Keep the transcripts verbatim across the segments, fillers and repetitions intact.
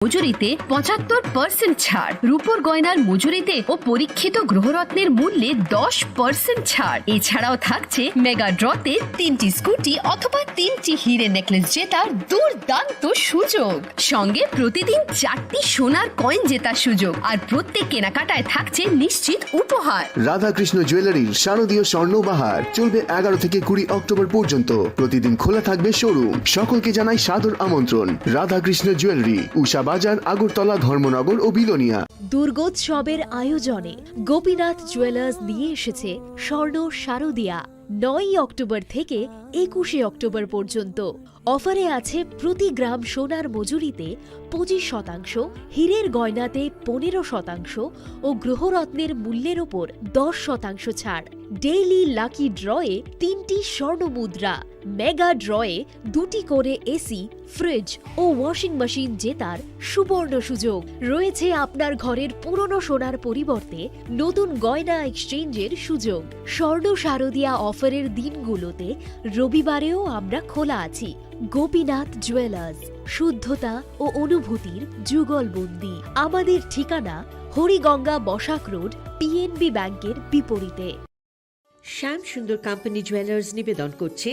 মজুরিতে পঁচাত্তর পার্সেন্ট ছাড়, রূপোর গয়নার মজুরিতে ও পরীক্ষিত গ্রহরত্নের মূল্যে দশ পার্সেন্ট ছাড়। এছাড়াও থাকছে মেগা ড্রতে তিনটি স্কুটি অথবা তিনটি হিরে নেকলেস জেতার দুর্দান্ত সুযোগ। সঙ্গে প্রতিদিন চারটি সোনার কয়েন জেতার সুযোগ, আর প্রত্যেক কেনাকাটায় থাকছে নিশ্চিত উপহার। রাধাকৃষ্ণ জুয়েলারির শারদীয় স্বর্ণ বাহার চলবে এগারো থেকে কুড়ি অক্টোবর পর্যন্ত। প্রতিদিন খোলা থাকবে শোরুম। সকলকে জানাই সাদর আমন্ত্রণ। রাধাকৃষ্ণ জুয়েলারি, উষা বাজার, আগরতলা, ধর্মনগর ও বিলোনিয়া। দুর্গোৎসবের আয়োজনে গোপীনাথ জুয়েলার্স নিয়ে এসেছে স্বর্ণ শারদিয়া। নয়ই অক্টোবর থেকে একুশে অক্টোবর পর্যন্ত। অফারে আছে প্রতি গ্রাম সোনার মজুরিতে পঁচিশ শতাংশ, হীরের গয়নাতে পনেরো শতাংশ ও গ্রহরত্নের মূল্যের ওপর দশ শতাংশ ছাড়। ডেইলি লাকি ড্রয়ে তিনটি স্বর্ণ মুদ্রা, মেগা ড্রয়ে দুটি করে এসি, ফ্রিজ ও ওয়াশিং মেশিন জেতার সুবর্ণ সুযোগ। রয়েছে আপনার ঘরের পুরনো সোনার পরিবর্তে নতুন গয়না এক্সচেঞ্জের সুযোগ। স্বর্ণ শারদিয়া অফারের দিনগুলোতে রবিবারেও আমরা খোলা আছি। গোপীনাথ জুয়েলার্স, শুদ্ধতা ও অনুভূতির যুগলবন্দি। আমাদের ঠিকানা হরিগঙ্গা বসাক রোড, পিএনবি ব্যাংকের বিপরীতে। শ্যাম সুন্দর কোম্পানি জুয়েলার্স নিবেদন করছে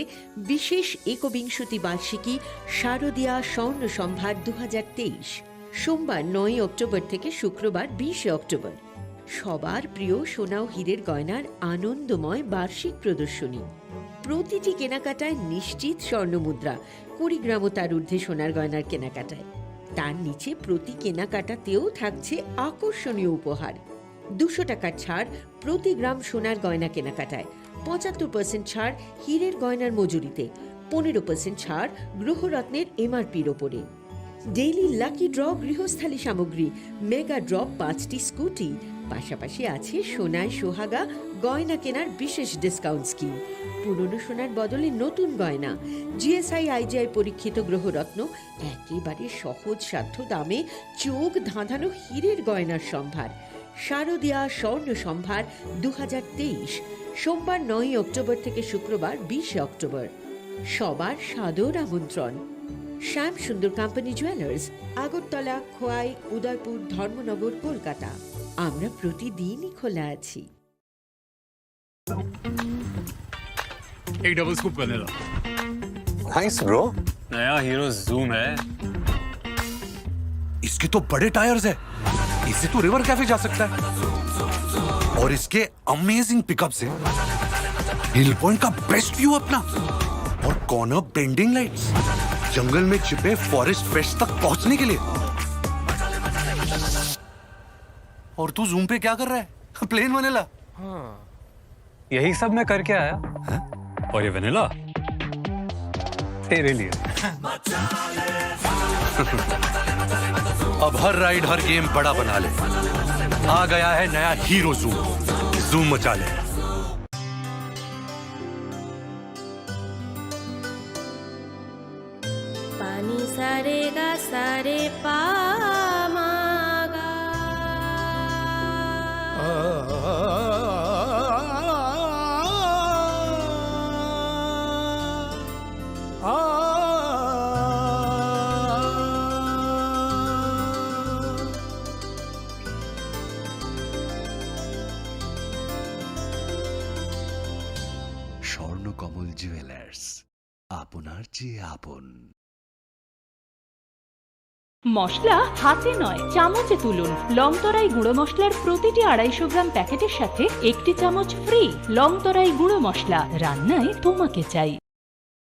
বিশেষ একবিংশতি বার্ষিকী শারদিয়া স্বর্ণ সম্ভার দু হাজার তেইশ। সোমবার নয়ই অক্টোবর থেকে শুক্রবার বিশে অক্টোবর। সবার প্রিয় সোনা ও হীরের গয়নার আনন্দময় বার্ষিক প্রদর্শনী। প্রতিটি কেনাকাটায় নিশ্চিত স্বর্ণ মুদ্রা, কুড়ি গ্রাম ও তার ঊর্ধ্বে সোনার গয়নার কেনাকাটায়। তার নিচে প্রতি কেনাকাটাতেও থাকছে আকর্ষণীয় উপহার। দুশো টাকার ছাড় প্রতি গ্রাম সোনার গয়না কেনাকাটায়, পঁচাত্তর পার্সেন্ট ছাড় হীরের গয়নার মজুরিতে, পনেরো পার্সেন্ট ছাড় গ্রহরত্নের এমআরপির ওপরে। ডেইলি লাকি ড্র গৃহস্থালী সামগ্রী, মেগা ড্র পাঁচটি স্কুটি, পাশাপাশি আছে সোনায় সোহাগা গয়না কেনার বিশেষ ডিসকাউন্ট স্কিম। পুরনো সোনার বদলে নতুন গয়না, জিএসআই আইজিআই পরীক্ষিত গ্রহরত্ন, একেবারে সহজ সাধ্য দামে চোখ ধাঁধানো হীরের গয়নার সম্ভার। শারদিয়া স্বর্ণ সম্ভার দু হাজার তেইশ, সোমবার নয়ই অক্টোবর থেকে শুক্রবার বিশে অক্টোবর। সবার সাদর আমন্ত্রণ। শ্যাম সুন্দর কোম্পানি জুয়েলার্স, আগরতলা, খোয়াই, উদয়পুর, ধর্মনগর, কলকাতা। আমরা প্রতিদিনই খোলা আছি। एक double scoop vanilla. Thanks bro. नया हीरो जूम है। इसके तो बड़े टायर्स है, इससे तो रिवर कैफे जा सकता है। और इसके अमेजिंग पिकअप्स हैं, हिल पॉइंट का बेस्ट व्यू अपना, और कॉर्नर बेंडिंग लाइट्स, जंगल में छिपे फॉरेस्ट फ्रेश तक पहुंचने के लिए। और तू जूम पे क्या कर रहा है? Plain vanilla. हाँ। यही सब मैं करके आया। हैं? और ये वेनिला तेरे लिए। अब हर राइड, हर गेम बड़ा बना ले। आ गया है नया हीरो जूम। जूम मचा ले। Pani sare ga sare pa ma ga. Swarnakamal jewellers, আপনার চেয়ে আপন। মশলা হাতে নয়, চামচে তুলুন। লংতরাই গুঁড়ো মশলার প্রতিটি আড়াইশো গ্রাম প্যাকেটের সাথে একটি চামচ ফ্রি। লংতরাই গুঁড়ো মশলা, রান্নায় তোমাকে চাই।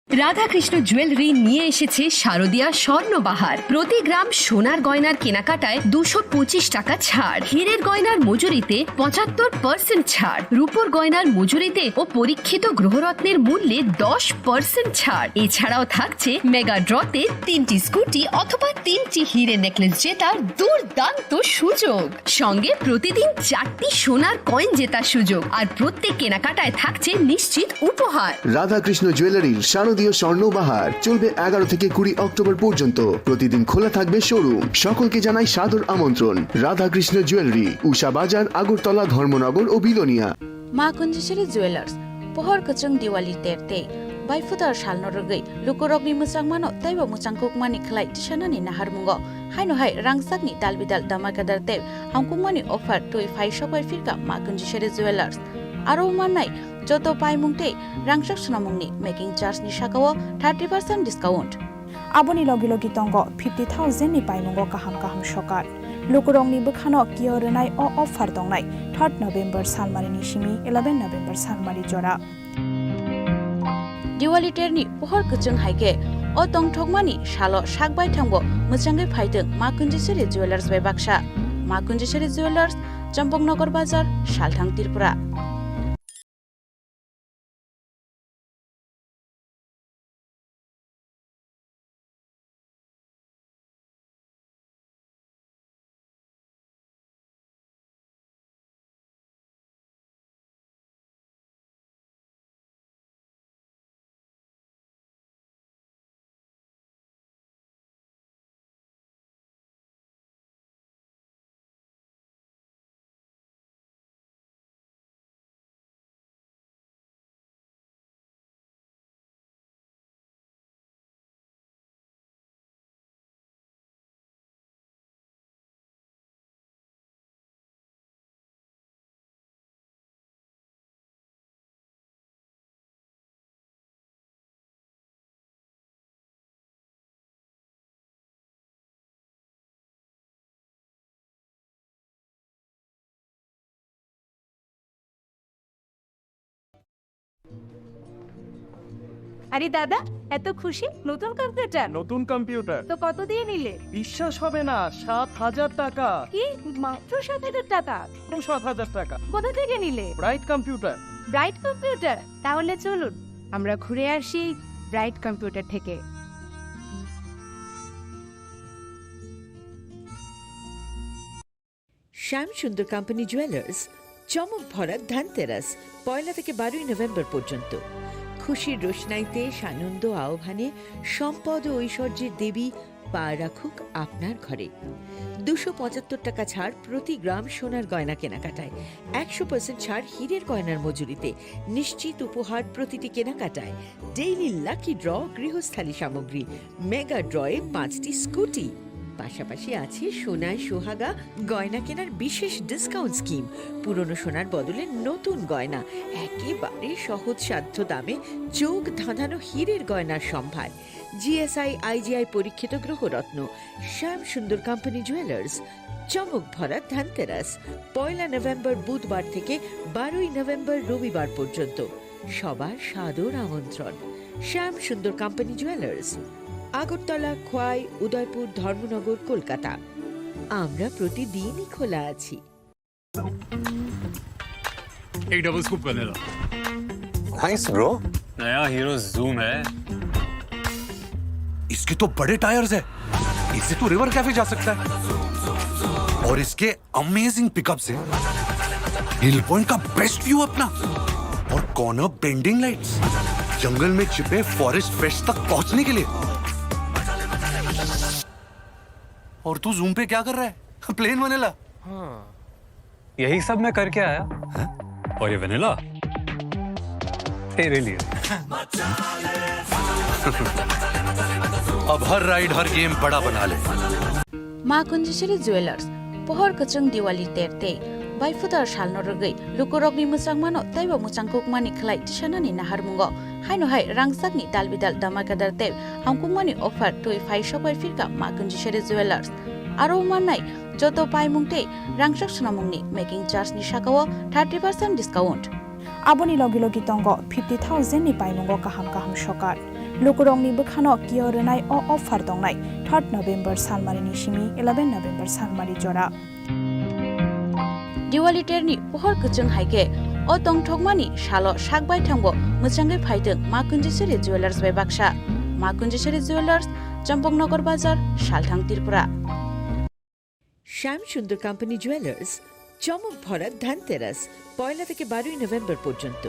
রাধাকৃষ্ণ জুয়েলারি নিয়ে এসেছে শারদিয়া স্বর্ণবাহার। প্রতি গ্রাম সোনার গয়নার কেনাকাটায় দুশো পঁচিশ টাকা ছাড়, হীরের গয়নার মজুরিতে পঁচাত্তর পার্সেন্ট ছাড়, রূপোর গয়নার মজুরিতে ও পরীক্ষিত গ্রহরত্নের মূল্যে দশ পার্সেন্ট ছাড়। এছাড়াও থাকছে মেগা ড্রতে তিনটি স্কুটি অথবা তিনটি হিরে নেকলেস জেতার দুর্দান্ত সুযোগ। সঙ্গে প্রতিদিন চারটি সোনার কয়েন জেতার সুযোগ, আর প্রত্যেক কেনাকাটায় থাকছে নিশ্চিত উপহার। রাধাকৃষ্ণ জুয়েলারির শারদীয় স্বর্ণ বাহার চলবে এগারো থেকে কুড়ি অক্টোবর পর্যন্ত। প্রতিদিন খোলা থাকবে শোরুম। সকলকে জানাই সাদর আমন্ত্রণ। রাধাকৃষ্ণ জুয়েলারি, উষা বাজার, আগরতলা, ধর্মনগর ও Belonia. Ma Kunjishri Jewelers, pohor kwchwng Diwali ter tei Baifutar salno rwgwi lukurokni mwchangmano teibo mwchangkukmani khlai tisanani naharmungo. Haino hai rangchakni dalbidal damakadar tei hamkukmani offer twi phai sokbai phirka Makunjisari Jewellers. Aro mannai joto paimung tei rangchak swnamungni making charge ni sakao thirty percent discount. Aboni logi logi tongo fifty thousand ni paimungo kaham kaham sokar. Lukurokni bwkhano kio rwnai o offer tongnai third November salmarini simi eleven November salmari jora. Diwali terni pohor kwchwng hai khe o tongthokmani salo sak baithangbo mwchangwi phaitwng Makunjisari Jewellers bai baksa. Makunjisari Jewellers, Champaknagar Bazar, Salthang, Tripura. আরে দাদা, এত খুশি? নতুন কম্পিউটার? নতুন কম্পিউটার। তো কত দিয়ে নিলে? বিশ্বাস হবে না, সাত হাজার টাকা। কি? মাত্র সাত হাজার টাকা? সাত হাজার টাকা। কোথা থেকে নিলে? Bright computer. Bright computer? তাহলে চলুন, আমরা ঘুরে আসি ব্রাইট কম্পিউটার থেকে। শ্যাম সুন্দর কোম্পানি জুয়েলার্স, চমক ভরা ধনতেরাস, পয়লা থেকে বারোই নভেম্বর পর্যন্ত। খুশির রোশনাইতে, সানন্দ আহ্বানে, সম্পদ ও ঐশ্বর্যের দেবী পা রাখুক আপনার ঘরে। দুশো পঁচাত্তর টাকা ছাড় প্রতি গ্রাম সোনার গয়না কেনাকাটায়, একশো পার্সেন্ট ছাড় হীরের গয়নার মজুরিতে, নিশ্চিত উপহার প্রতিটি কেনাকাটায়, ডেইলি লাকি ড্র, গৃহস্থালী সামগ্রী, মেগা ড্রয়ে পাঁচটি স্কুটি। পাশাপাশি আছে সোনায় সোহাগা গয়না কেনার বিশেষ ডিসকাউন্ট স্কিম। পুরনো সোনার বদলে নতুন গয়না, একেবারে সহজসাধ্য দামে চোখ ধাঁধানো হীরের গয়নার সম্ভার। জিএসআই, আইজিআই পরীক্ষিত গ্রহরত্ন। শ্যাম সুন্দর কোম্পানি জুয়েলার্স, চমক ভরা ধনতেরাস, পয়লা নভেম্বর বুধবার থেকে বারোই নভেম্বর রবিবার পর্যন্ত। সবার সাদর আমন্ত্রণ। শ্যাম সুন্দর কোম্পানি জুয়েলার্স, আগরতলা, খোয়াই, উদয়পুর, ধর্মনগর, কলকাতা। আমরা প্রতিদিনই খোলা আছি। एक double scoop vanilla. Nice bro. नया हीरो जूम है। इसके तो बड़े टायर्स है, इससे तो रिवर कैफे जा सकता है। और इसके अमेजिंग पिकअप्स हैं। हिल पॉइंट का बेस्ट व्यू अपना, और कॉर्नर बेंडिंग लाइट्स, जंगल में छिपे फॉरेस्ट फ्रेश तक पहुंचने के लिए। और तू जूम पे क्या कर रहा है? Plane vanilla. हाँ, यही सब मैं करके आया। हैं? और ये वनीला तेरे लिए। अब हर राइड, हर गेम बड़ा बना ले। Makunjisari Jewellers, pohor kwchwng Diwali ter tei baifutar salno rwgwi lukurokni mwchangmano teibo mwchangkukmani khlai tisanani naharmungo. Haino hai rangchakni dalbidal damakadar tei hamkukmani offer twi phai sokbai phirka Makunjisari Jewellers. Aro mannai joto paimung tei rangchak swnamungni making charge ni sakao thirty percent discount. Aboni logi logi tongo fifty thousand ni paimungo kaham kaham sokar. Lukurokni bwkhano kio rwnai o offer tongnai third November salmarini simi eleven November salmari jora. Diwali terni pohor kwchwng hai khe o tongthokmani salo sak baithangbo mwchangwi phaitwng Makunjisari Jewellers bai baksa. Makunjisari Jewellers, Champaknagar Bazar, Salthang, Tripura. শ্যাম Sundar company jewellers, চমক ভরা ধনতেরাস, পয়লা থেকে বারোই নভেম্বর পর্যন্ত।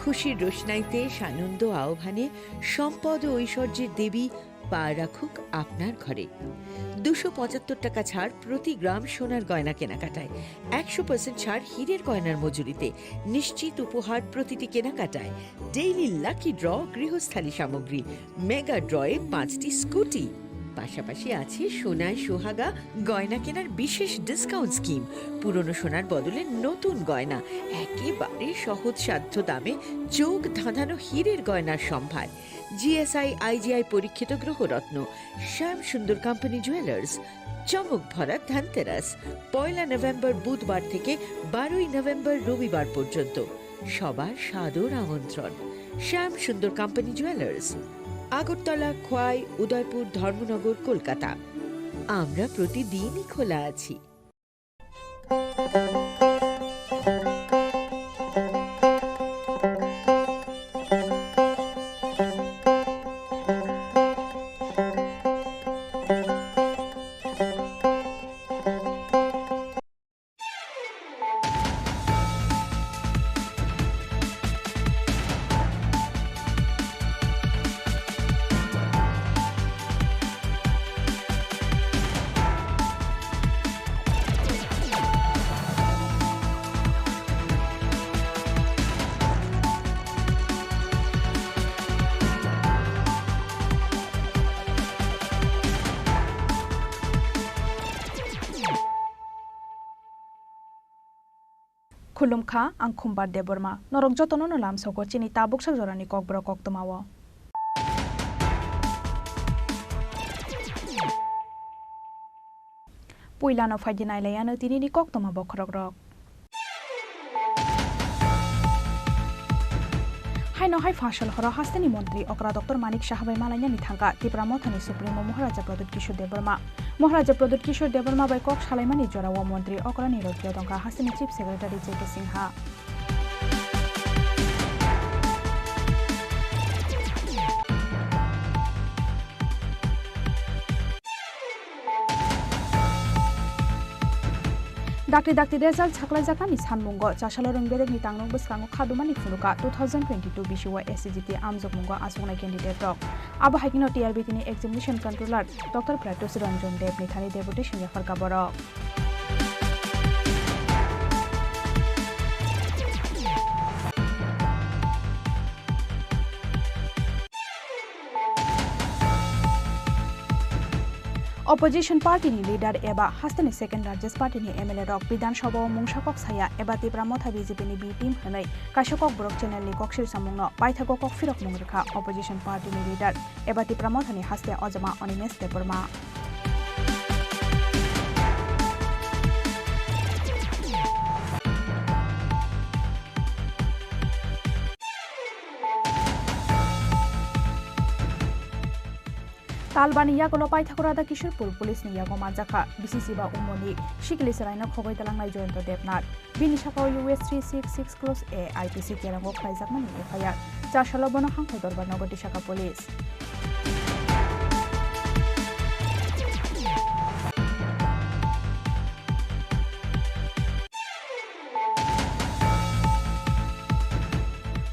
খুশির রোশনাইতে, সানন্দ আহ্বানে, সম্পদ ও ঐশ্বর্যের দেবী পা রাখুক আপনার ঘরে। দুশো পঁচাত্তর টাকা ছাড় প্রতি গ্রাম সোনার গয়না কেনাকাটায়, একশো পার্সেন্ট ছাড় হীরের গয়নার মজুরিতে, নিশ্চিত উপহার প্রতিটি কেনাকাটায়, ডেইলি লাকি ড্র, গৃহস্থালী সামগ্রী, মেগা ড্রয়ে পাঁচটি স্কুটি। পাশাপাশি আছে সোনায় সোহাগা গয়না কেনার বিশেষ ডিসকাউন্ট স্কিম। পুরনো সোনার বদলে নতুন গয়না, একেবারে সহজসাধ্য দামে চোখ ধাঁধানো হীরের গয়নার সম্ভার। জিএসআই আইজিআই পরীক্ষিত গ্রহরত্ন, শ্যাম সুন্দর কোম্পানি জুয়েলার্স। চমক ভরা ধনতেরাস, পয়লা নভেম্বর বুধবার থেকে বারোই নভেম্বর রবিবার পর্যন্ত। সবার সাদর আমন্ত্রণ। শ্যাম সুন্দর কোম্পানি জুয়েলার্স, আগরতলা, খোয়াই, উদয়পুর, ধর্মনগর, কলকাতা। আমরা প্রতিদিনই খোলা আছি। Khulumkha, ang Khumbar Debbarma. Norok jotono no lamsogo chini tabuk sak jorani kokborok koktwmao. Puilano phaidi nailaiano tinini koktwma bokhorokrok. Haino hai phasal horo hasteni montri okra Doctor Manik Saha bai malainani thangkha Tipra Mothani Supremo Maharaja Pradyut Kishore Debbarma. Maharaja Pradyut Kishore Debbarma bai kok salaimani jorao montri okrani rokyo tongkha hasteni Chief Secretary J K Singha. Dakti dakti result saklaijaknani sanmungo Chasalo rwng bedekni tangnok bwskango khadumani phunuka two thousand twenty-two B C Y S C G T amjokmungo achuknai candidate rok. Abo hai kheno T R B T ni examination controller Doctor Pratyush Ranjan Deb ni thani deputation yapharkha borok. Opposition party ni leader eba hasteni second largest party ni M L A rok Bidhan Sabha o mungsa kok saya eba Tipra Motha B J P ni B team hwnwi kaisa kokborok channel ni kok sirsamungno paithago kok phirokmung rwkha opposition party ni leader eba Tipra Motha ni haste ojama Animesh Debbarma. Talbani yagulo paithago Radha Kishorpur police ni yago manjakha B C C ba umoni sikili chwraino khogwi talangnai Jayanta Debnath. Bini sakao U S three six six clause A I P C kerango khlaijakmani F I R. Chasalo bono hangkhor dorbar nogo tisakha police.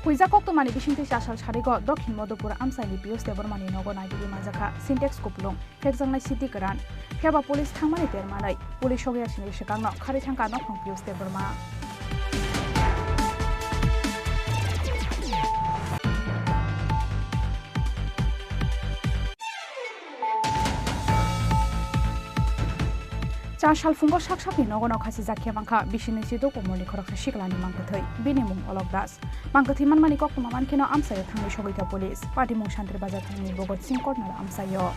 Huijak koktwmani bisingtwi Chasal sarigo Dokhin Madhupur amchaini Piyush Debbarmani nogo naigwi manjakha Sintex kupulung. Phekjaknai city kwran. Phiya ba police thangmani ter manwi police sogyasini swkangno kharwi thangkha nokhong Piyush Debbarma. Chasal phungo sak sakni nogo no khasijak khe mankha bisini siduk umorni khoroksa siklani mangkwthwi. Bini mung Olok Das. Mangkwthwi manmani koktwma mankheno amchaio thangwi sogwikha police. Patimung Santri Bazar thani Bhagat Singh Corner amchaio.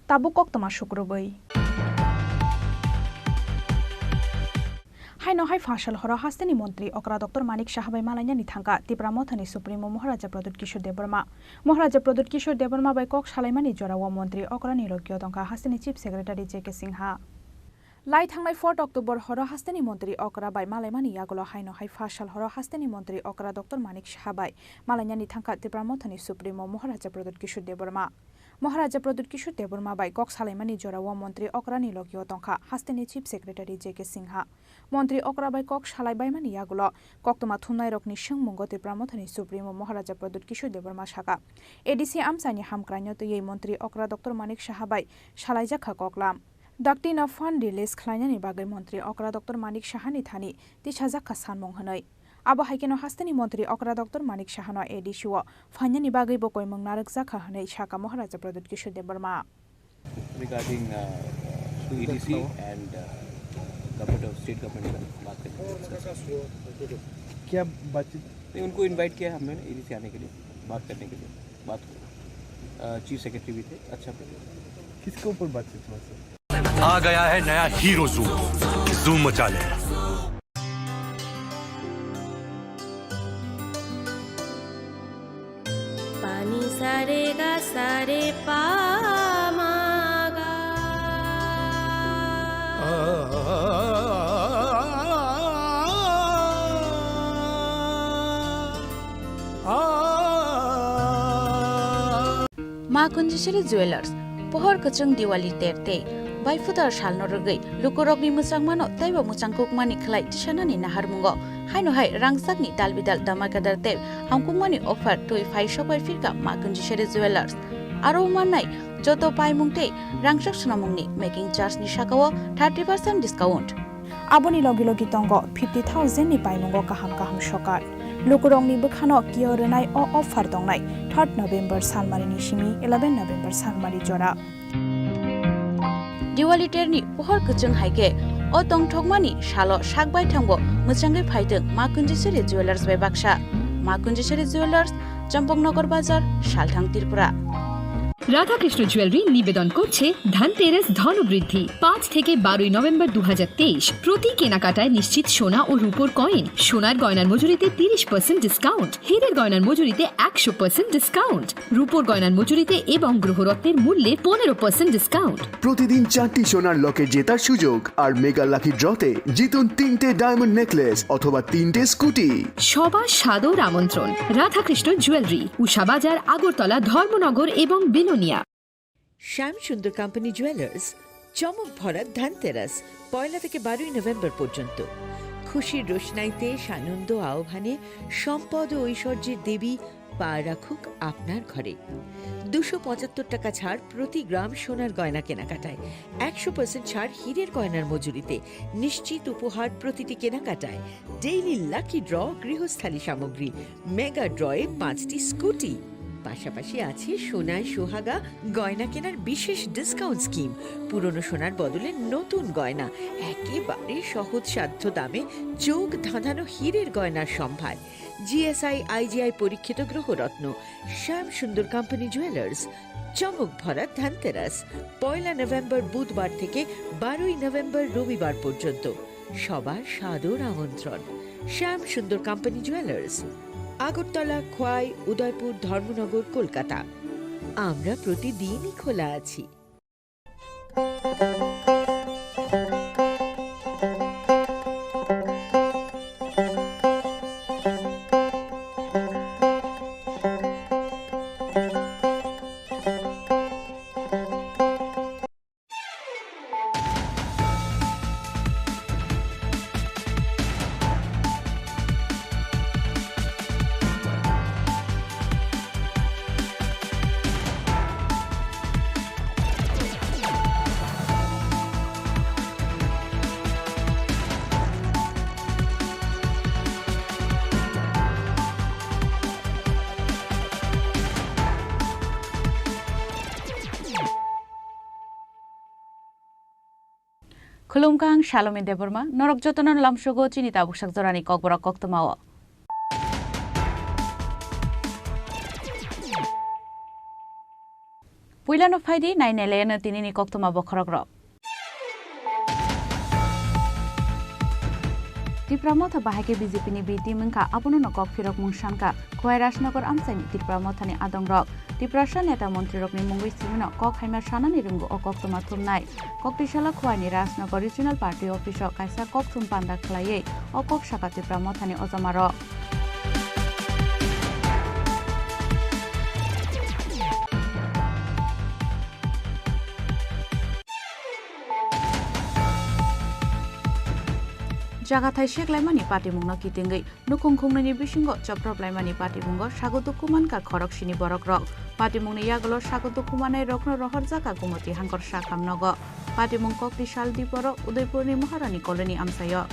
Tabuk koktwma sukrubwi. Haino hai phasal horo hasteni montri okra Doctor Manik Saha bai malainani thangkha Tipra Mothani Supremo Maharaja Pradyut Kishore Debbarma. Maharaja Pradyut Kishore Debbarma bai kok salaimani jorao montri okrani rokyo tongkha hasteni Chief Secretary J K Singha. Lai thangnai fourth October horo hasteni montri okra bai malaimani yagulo haino hai phasal horo hasteni montri okra Doctor Manik Saha bai malainani thangkha Tipra Mothani Supremo Maharaja Pradyut Kishore Debbarma. Maharaja Pradyut Kishore Debbarma bai kok salaimani jorao montri okrani logio tongkha hasteni Chief Secretary J K Singha. Montri okra bai kok salai baimani yagulo koktwma thumnairokni swngmungo Tipra Mothani Supremo Maharaja Pradyut Kishore Debbarma sakha, A D C amchaini hamkraino twiwi montri okra Doctor Manik Saha bai salaijakha koklam. Dakti no fund release khlainani bagwi montri okra Doctor Manik Sahani thani tisajakha sanmung hwnwi. Abo hai kheno hasteni montri okra Doctor Manik Sahano A D C o phainani bagwi bo koimung narwkjakha hwnwi sakha Maharaja Pradyut Kishore Debbarma. Regarding, uh, A D C and, uh, government of state government, बात करने के लिए discuss किया। क्या बातचीत? नहीं, उनको invite किया हमने ना A D C आने के लिए, बात करने के लिए, बात हुई। अ, Chief Secretary भी थे, अच्छा। किसके ऊपर बातचीत हुआ सर? आ गया है नया हीरो जूम, जूम मचा ले। पानी सारे गा सारे पा मा गा। Ma Kunjisiri Jewelers, pohor kwchwng Diwali ter tei baiphutar salno rwgwi lukurokni mwchangmano teibo mwchangkukmani khlai tisanani naharmungo haino hai rangchakni dalbidal damakadar tei hamkukmani offer twi phai sokbai phirkha Ma Kunjisiri Jewelers. Aro mannai joto paimung tei rangchak swnamungni making charge ni sakao thirty percent discount. Aboni logi logi tongo fifty thousand ni paimungo kaham kaham sokar. Lukurokni bwkhano kio rwnai o offer tongnai third November salmarini simi eleven November salmari jora. Diwali terni pohor kwchwng hai khe o tongthokmani salo sak baithangbo mwchangwi phaitwng Ma Kunjisiri Jewelers bai baksa. Ma Kunjisiri Jewelers, Champaknagar Bazar, Salthang, Tripura. Radhakrishna jewellery নিবেদন করছে ধনতেরাস ধনবৃদ্ধি। পাঁচ থেকে বারোই নভেম্বর দু হাজার তেইশ। প্রতি কেনাকাটায় নিশ্চিত সোনা ও রূপোর কয়েন, সোনার গয়নার মজুরিতে তিরিশ পার্সেন্ট ডিসকাউন্ট, হীরের গয়নার মজুরিতে একশো পার্সেন্ট ডিসকাউন্ট, রূপোর গয়নার মজুরিতে এবং গ্রহরত্নের মূল্যে পনেরো পার্সেন্ট ডিসকাউন্ট। প্রতিদিন চারটি সোনার লকেট জেতার সুযোগ আর মেগা লাকি ড্রতে জিতুন তিনটে ডায়মন্ড নেকলেস অথবা তিনটে স্কুটি। সবার সাদর আমন্ত্রণ রাধাকৃষ্ণ জুয়েলারি, উষা বাজার, আগরতলা, ধর্মনগর এবং বিলোনিয়া। শ্যাম সুন্দর কোম্পানি জুয়েলার্স, চমক ভরা ধনতেরাস, পয়লা থেকে বারোই নভেম্বর পর্যন্ত। খুশির রোশনাইতে, সানন্দ আহ্বানে, সম্পদ ও ঐশ্বর্যের দেবী পা রাখুক আপনার ঘরে। দুশো পঁচাত্তর টাকা ছাড় প্রতি গ্রাম সোনার গয়না কেনাকাটায়, একশো পার্সেন্ট ছাড় হীরের গয়নার মজুরিতে, নিশ্চিত উপহার প্রতিটি কেনাকাটায়, ডেইলি লাকি ড্র, গৃহস্থালী সামগ্রী, মেগা ড্রয়ে পাঁচটি স্কুটি। পাশাপাশি আছে সোনায় সোহাগা গয়না কেনার বিশেষ ডিসকাউন্ট স্কিম। পুরনো সোনার বদলে নতুন গয়না, একেবারে সহজসাধ্য দামে চোখ ধাঁধানো হীরের গয়নার সম্ভার। G S I, I G I পরীক্ষিত গ্রহরত্ন। শ্যাম সুন্দর কোম্পানি জুয়েলার্স, চমক ভরা ধনতেরাস, পয়লা নভেম্বর বুধবার থেকে বারোই নভেম্বর রবিবার পর্যন্ত। সবার সাদর আমন্ত্রণ। শ্যাম সুন্দর কোম্পানি জুয়েলার্স, আগরতলা, খোয়াই, উদয়পুর, ধর্মনগর, কলকাতা। আমরা প্রতিদিনই খোলা আছি। Khulumkha, ang Salome Debbarma, norok jotono lamsogo chini tabuksak jorani kokborok koktwmao. Puilano phaidi, nai nailayano tinini koktwma bokhorokrok. Tipra Motha bahai khe B J P ni B team wngkha, abono no kok phirokmung sankha. Khowai Rajnagar amchaini Tipra Mothani adongrok, Tiprasa neta montrirokni mungwi simino kok haima sanani rwngo o koktwma thumnai. Koktwisalo Khowai ni Rajnagar Regional Party Office o kaisa kokthum panda khwlaiwi o kok sakha Tipra Mothani ojomarok. Chakhathai seklaimani patimungno kitingwi nukhung khungnwini bisingo choprop laimani patimungo sago dukhu mankha khoroksini borokrok. Patimungni yagulo sago dukhu manai rokno rohorjakha Gumoti Hangkor Sakham nogo. Patimung kokti sal diporo Udaipurni Maharani Colony amchaio.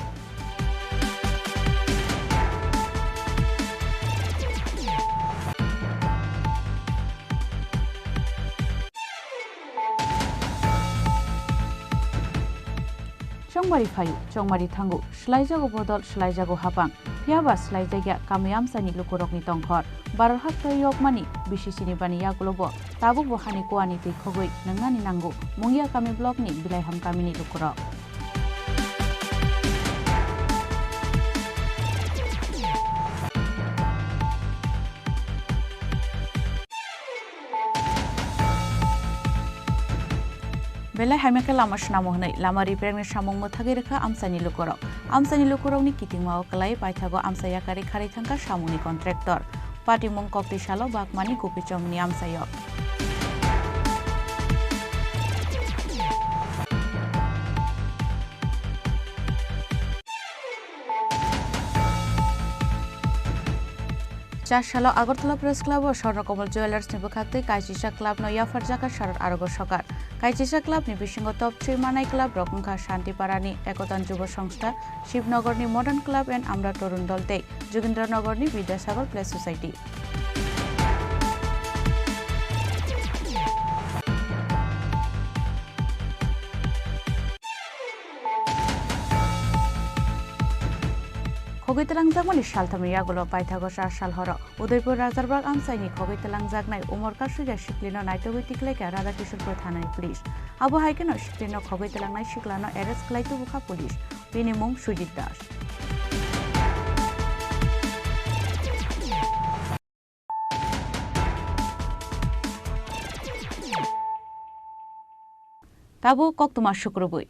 Chongmari phaio, chongmari thango, swlaijago bodol, swlaijago hapang, phiyaba swlaijakya kamiyamsani lukurokni tongkhor. Baror hapta yokmani B C C ni bani yagulobo tabukbo hani kuani twi khogwi nwngnani nango, Mungia kami block ni Bilaiham kamini lukurok. Belai hamya khe lama swnamo hwnwi lama riprengni samung mwthagwi rwkha amchaini lukurok. Amchaini lukurokni kitingmao kwlai paithago amcha yakarwi kharwi thangkha samungni contractor. Patimung koktwi salo Bagmani Gopichongni amchaio. Char salo Agartala Press Club o Swarnakomal Jewellers ni bwkhaktwi kaisisa club no yapharjakha Sarat Arogo Sokar. Kaisisa club ni bisingo top three manai club rok wngkha Shantiparani Ekotan Jubo Songstha, Shibnogor ni Modern Club and Amra Torun Dol tei Jogindranagar ni Bidyasagar Play Society. Khogwi twlangjakmani salthamni yagulo paithago char sal horo Udaipur Rajarbag amchaini khogwi twlangjaknai umor kasui ya siklino naitugwi tiklaikha Radha Kishorpur thanani police. Abo hai kheno siklino khogwi twlangnai siklano arrest khlai tubukha police. Bini mung Sujit Das. Tabuk koktwma sukrubwi.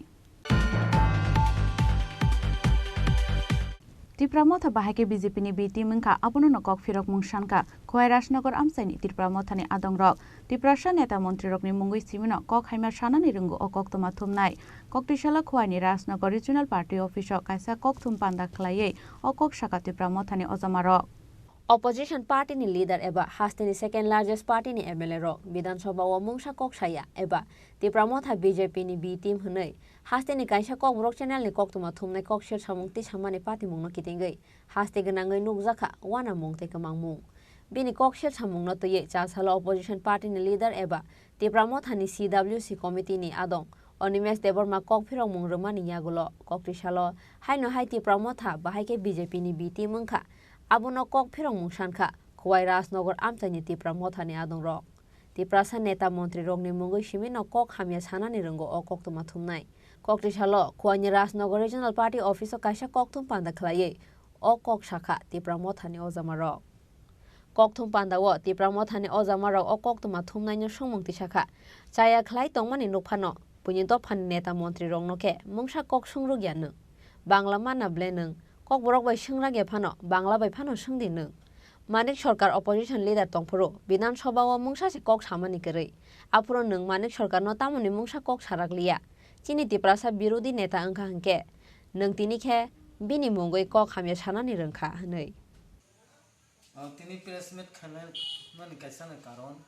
Tipra Motha bahai khe B J P ni B team wngkha, abono no kok phirokmung sankha Khowai Rajnagar amchaini Tipra Mothani adongrok. Tiprasa neta montrirokni mungwi simino kok hamya sanani rwngo o koktwma thumnai. Koktwi salo Khowai ni Rajnagar Regional Party Office o kaisa kokthum panda khlaiwi o kok sakha Tipra Mothani ojamarok. Opposition party ni leader eba hasteni second largest party ni M L A rok Bidhan Sabha o mungsa kok saya eba Tipra Motha B J P ni B team hwnwi hasteni kaisa kokborok channel ni koktwma thumnai kok sir samung twi samani patimungno kitingwi haste gwnangwi nukjakha uanamung tei kwmangmung. Bini kok sir samungno twiwi chasalo opposition party ni leader eba Tipra Motha ni C W C committee ni adong Animesh Debbarma kok phirokmung rwmani yagulo koktwi salo haino hai Tipra Motha bahai khe B J P ni B team wngkha. Abono kok phirokmung sankha Khowai Rajnagar amchaini Tipra Mothani adongrok. Tiprasa neta montrirokni mungwi simino kok hamya sanani rwngo o koktwma thumnai. Koktwi salo Khowaini Rajnagar Regional Party Office o kaisa kokthum panda khlaiwi o kok sakha Tipra Mothani ojamarok. Kokthum pandao Tipra Mothani ojamarok o koktwma thumnaino swngmung tisakha. Chaya khlai tongmani nukphano buini dophani neta montrirokno khe mungsa kok swngrwkya nwng? Bangla mana ble nwng? Kokborok bai swngrakya phano Bangla bai phano swngdi nwng. Manik Sarkar opposition leader tongphuru Bidhan Sabha o mungsa se kok samani kwrwi. Aphuru nwng Manik Sarkarno tamoni mungsa kok sarakliya? Chini Tiprasa birodhi neta wngkha hwnkhe nwng tini khe bini mungwi kok hamya sanani rwngkha hwnwi. Ang tini press meet khainani kaisa ni karon,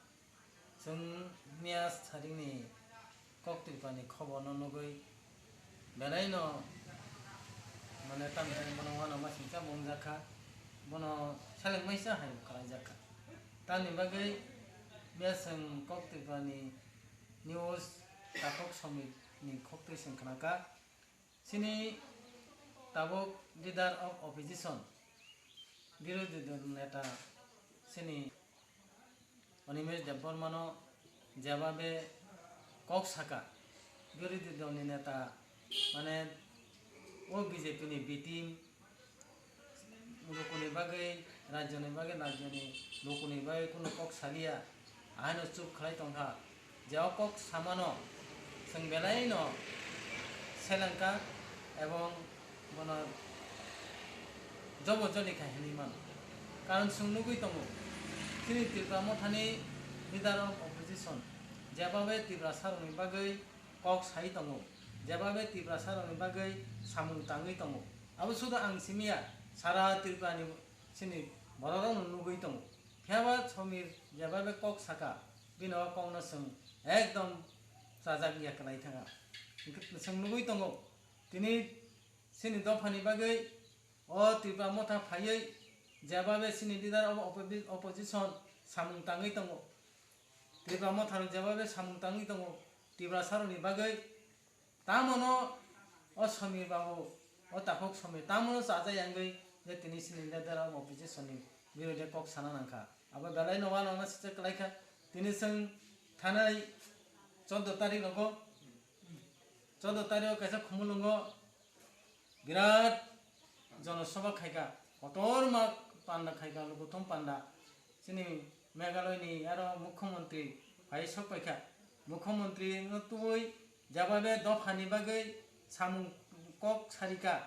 chwng miya saringni koktwipani khoborno nugwi belaino, mane, tamni bono uanama singcha mungjakha, bono selengmaisa hai khlaijakha. Tamni bagwi miya chwng koktwipani news takhuk somit ni khoktwi chwng khnakha. Chini tabuk leader of opposition, birodhi dol neta chini Animesh Debbarmano jebabe kok saka, birodhi dolni neta, mane, o B J P ni B team, lukuni bagwi, rajyoni bagwi, rajyoni lukuni bagwi kunu kok saliya, ahaino chup khlai tongkha. Je o kok samano chwng belaino selengkha ebong bono jobo joli kha hinwi mano. Karon chwng nugwi tongo, chini Tipra Mothani leader of opposition jebabe Tiprasarokni bagwi kok sai tongo, jebabe Tiprasarokni bagwi samung tangwi tongo. Abo sudu ang simi ya, sara Tripura ni chini borok rok no nugwi tongo. Phiya ba Somir jeba be kok saka, bini o kok no chwng ekdom chajak ya kwlai thanga. Hwnkhe chwng nugwi tongo, tini chini dopha ni bagwi o Tripura motha phaiwi jeba be chini leader of opposi-, opposition samung tangwi tongo. Tripura motha rok jeba be samung tangwi tongo. Tiprasa rok ni bagwi Tamo no o Somir babu, o takhuk Somir, tamo no chaja yangwi je tini chini leader of opposition ni birodhe kok sana nangkha. Abo belai no uanama sicha kwlai kha. Tini chwng thanai chordo tarik rogo, chordo tarik o kaisa Khumulwngo birat jonosabha khaikha, kotorma panda khaikha, lukuthum panda. Chini Meghalaya ni aro mukhyamantri phai sok paikha. Mukhyamantri no tubui jeba be dopha ni bagwi samung kok sarika.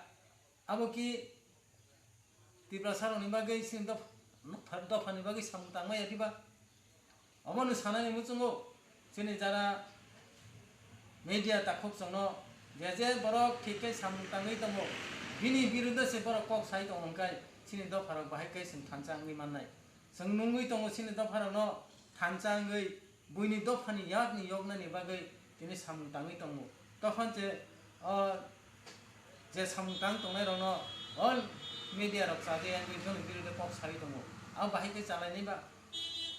Abo ki Tiprasa rok ni bagwi chini dopha, dopha ni bagwi samung tangmaya diba? Omo no sanani muchungo chini jara media takhuk chwngno je je borok thik khe samung tangwi tongo, bini biruddhe se borok kok sai tongo hwnkhe chini dopha rok bahai khe chwng thansa wngwi mannai. Chwng nungwi tongo chini dopharokno thansa wngwi buini dophani yakni yoknani bagwi tini samung tangwi tongo. Tophan se, o, je samung tang tongnairokno all media rok chaja wngwi bini biruddhe kok sawi tongo. Abo bahai khe chalainai ba?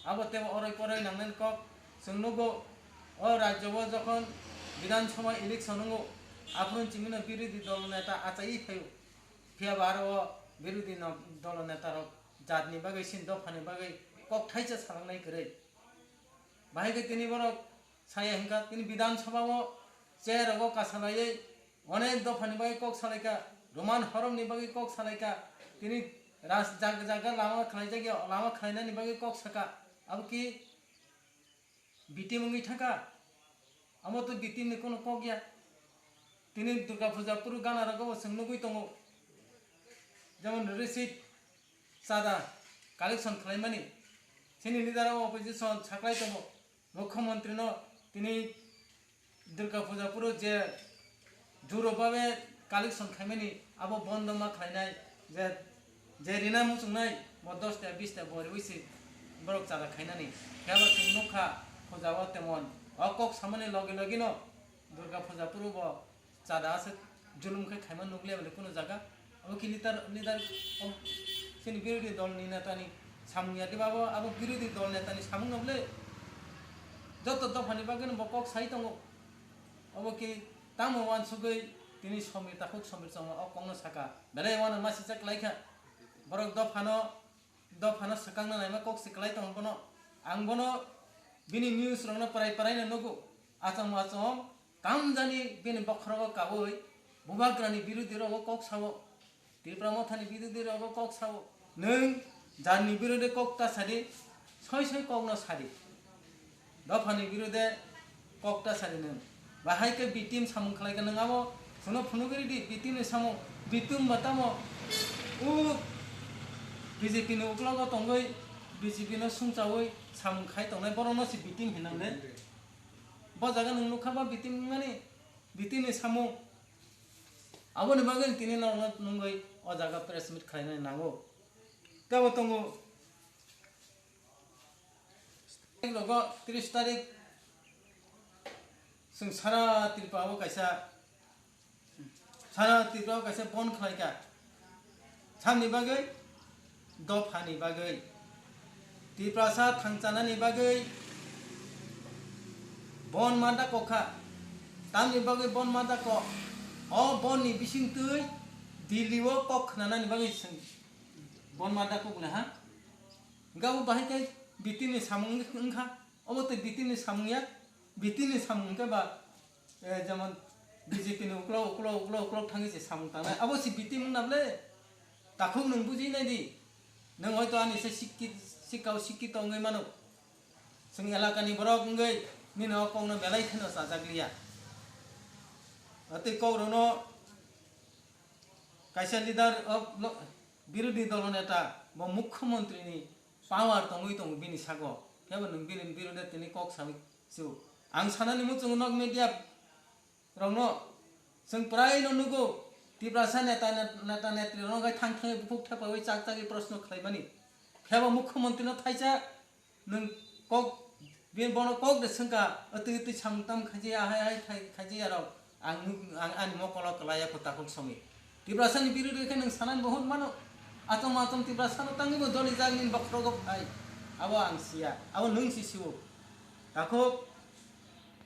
Abo teibo oroi poroi nangnani kok. Chwng nugo, o rajyo o jokhon Bidhan Sabha election wngo, aphuru chimino birodhi dol neta achaiwi phaio. Phiya ba aro o birodhi no-, dol neta rok jatni bagwi, chini dophani bagwi kok thaisa salangnai kwrwi. Bahai khe tini borok saya hwnkha, tini Bidhan Sabha o chair rogo kasalaiwi onek dophani bagwi kok salaikha, Roman horomni bagwi kok salaikha, tini ras-, jaga jaga lama khlaijak ya, lama khlainani bagwi kok saka, abo ki B T M wngwi thangkha, amo to B T M ni kono kok ya. Tini Durga Puja phuru gana rogo bo chwng nugwi tongo, jemon receipt, chada collection khlaimani. Chini leader of opposition saklai tongo, mukhyamantri no tini Durga Puja phuru je juro babe collection khaimani abo bondo ma khlainai, je, je rina muchungnai bo dos ta bis ta bo riwi se borok chada khainani. Phiya ba chwng nukha puja o temon o kok samani logi logi no Durga Puja phuru bo chada aswk julum khe khaima nukliya bole kunu jaga. Abo khe leader, leader o chini birodhi dol ni neta ni samung ya diba, abo, abo birodhi dol neta ni samung no bole joto dophani bagwi no bo kok sai tongo. Obo khe tamo uansugwi tini Somir takhuk Somir chongma o kokno saka. Belai uanama sicha kwlai kha. Borok dophano, dophano swkangna naima kok se kwlai tongo bono. Ang bono bini news rokno pwrai pwraino nugo. Achom achom tamjani bini bokhorogo kaui bubagrani birodhi rogo kok sao. Tripura mothani birodhi rogo kok sao, nwng jarni birodhe kok ta sadi, soi soi kokno sadi. Dophani birodhe kok ta sadi nwng. Bahai khe B T M samung khlai khe nwng abo sono phunugwi ridi, B T M ni samung, B T M ba tamo o B J P ni uklogo tongwi, B J P no sumchaui samung khai tongnai borokno se B T M hinang le. Bo jaga nwng nukha ba B T M wngmani, B T M ni samung. Aboni bagwi tini norokno nungwi o jaga press meet khlainani nango. Tei bo tongo, rogo tris tarik chwng sara Tripura o kaisa, sara Tripura o kaisa bon khlaikha. Samni bagwi, dophani bagwi, Tiprasa thangchanani bagwi bon ma dakokha. Tamni bagwi bon ma dakok? O bonni bisingtwi Delhi o kok khnanani bagwi chwng bon ma dakok le ha? Hwnkhe abo bahai khe B T ni samung wngkha. Obo tei B T ni samung ya. B T ni samung hwnkhe ba, eh, jemon B J P ni uklok, uklok, uklok, uklok thangwi se samung tangnai. Abo se B T wngna bwle? Takhuk nwng bujui nai di. Nwng hoito ani se sikki-, sikkao sikkito wngwi mano. Chwng elakani borok wngwi nini o kokno belai kheno chajak liya. Tei kok rokno kaisa leader of lo-, birodhi dolo neta bo mukhyamantri ni power tongwi tongo bini sago. Kebo nwng bini birodhe tini kok sawi su. Ang sanani muchungo nok media rokno chwng prai no nugo, Tiprasa neta, net-, neta netri rok hai thang thangwi buphuk thepawi chak chagwi proshno khlaimani. Phiya bo mukhyamantri no thaisa nwng kok, bini bono kok de swngkha, "Atwi atwi samung tam khaijaya, hai hai khai-, khaijaya rok, ang nuk-, ang ani mokolo kwlaiya kho takhuk somwi." Tiprasa ni birodhi khe nwng sanani bo hwn mano. Achom achom Tiprasa no tangwi bo doli jak nini bokhorogo phai. Abo ang siya, abo nwng si sio. Takhuk,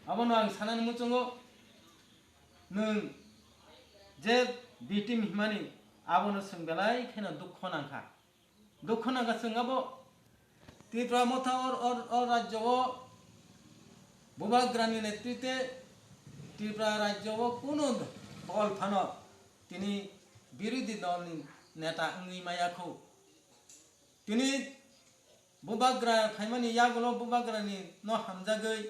abono ang sanani muchungo. Nwng je victim himani abono chwng belai kheno dukho nangkha. Dukho nangkha chwng abo Tripura motha or, or, or rajyo o Bubagrani netrite Tripura rajyo o kunu dol phano tini birodhi dolni neta wngwi maya kho. Tini Bubagra phaimani yagulo Bubagrani no hamjagwi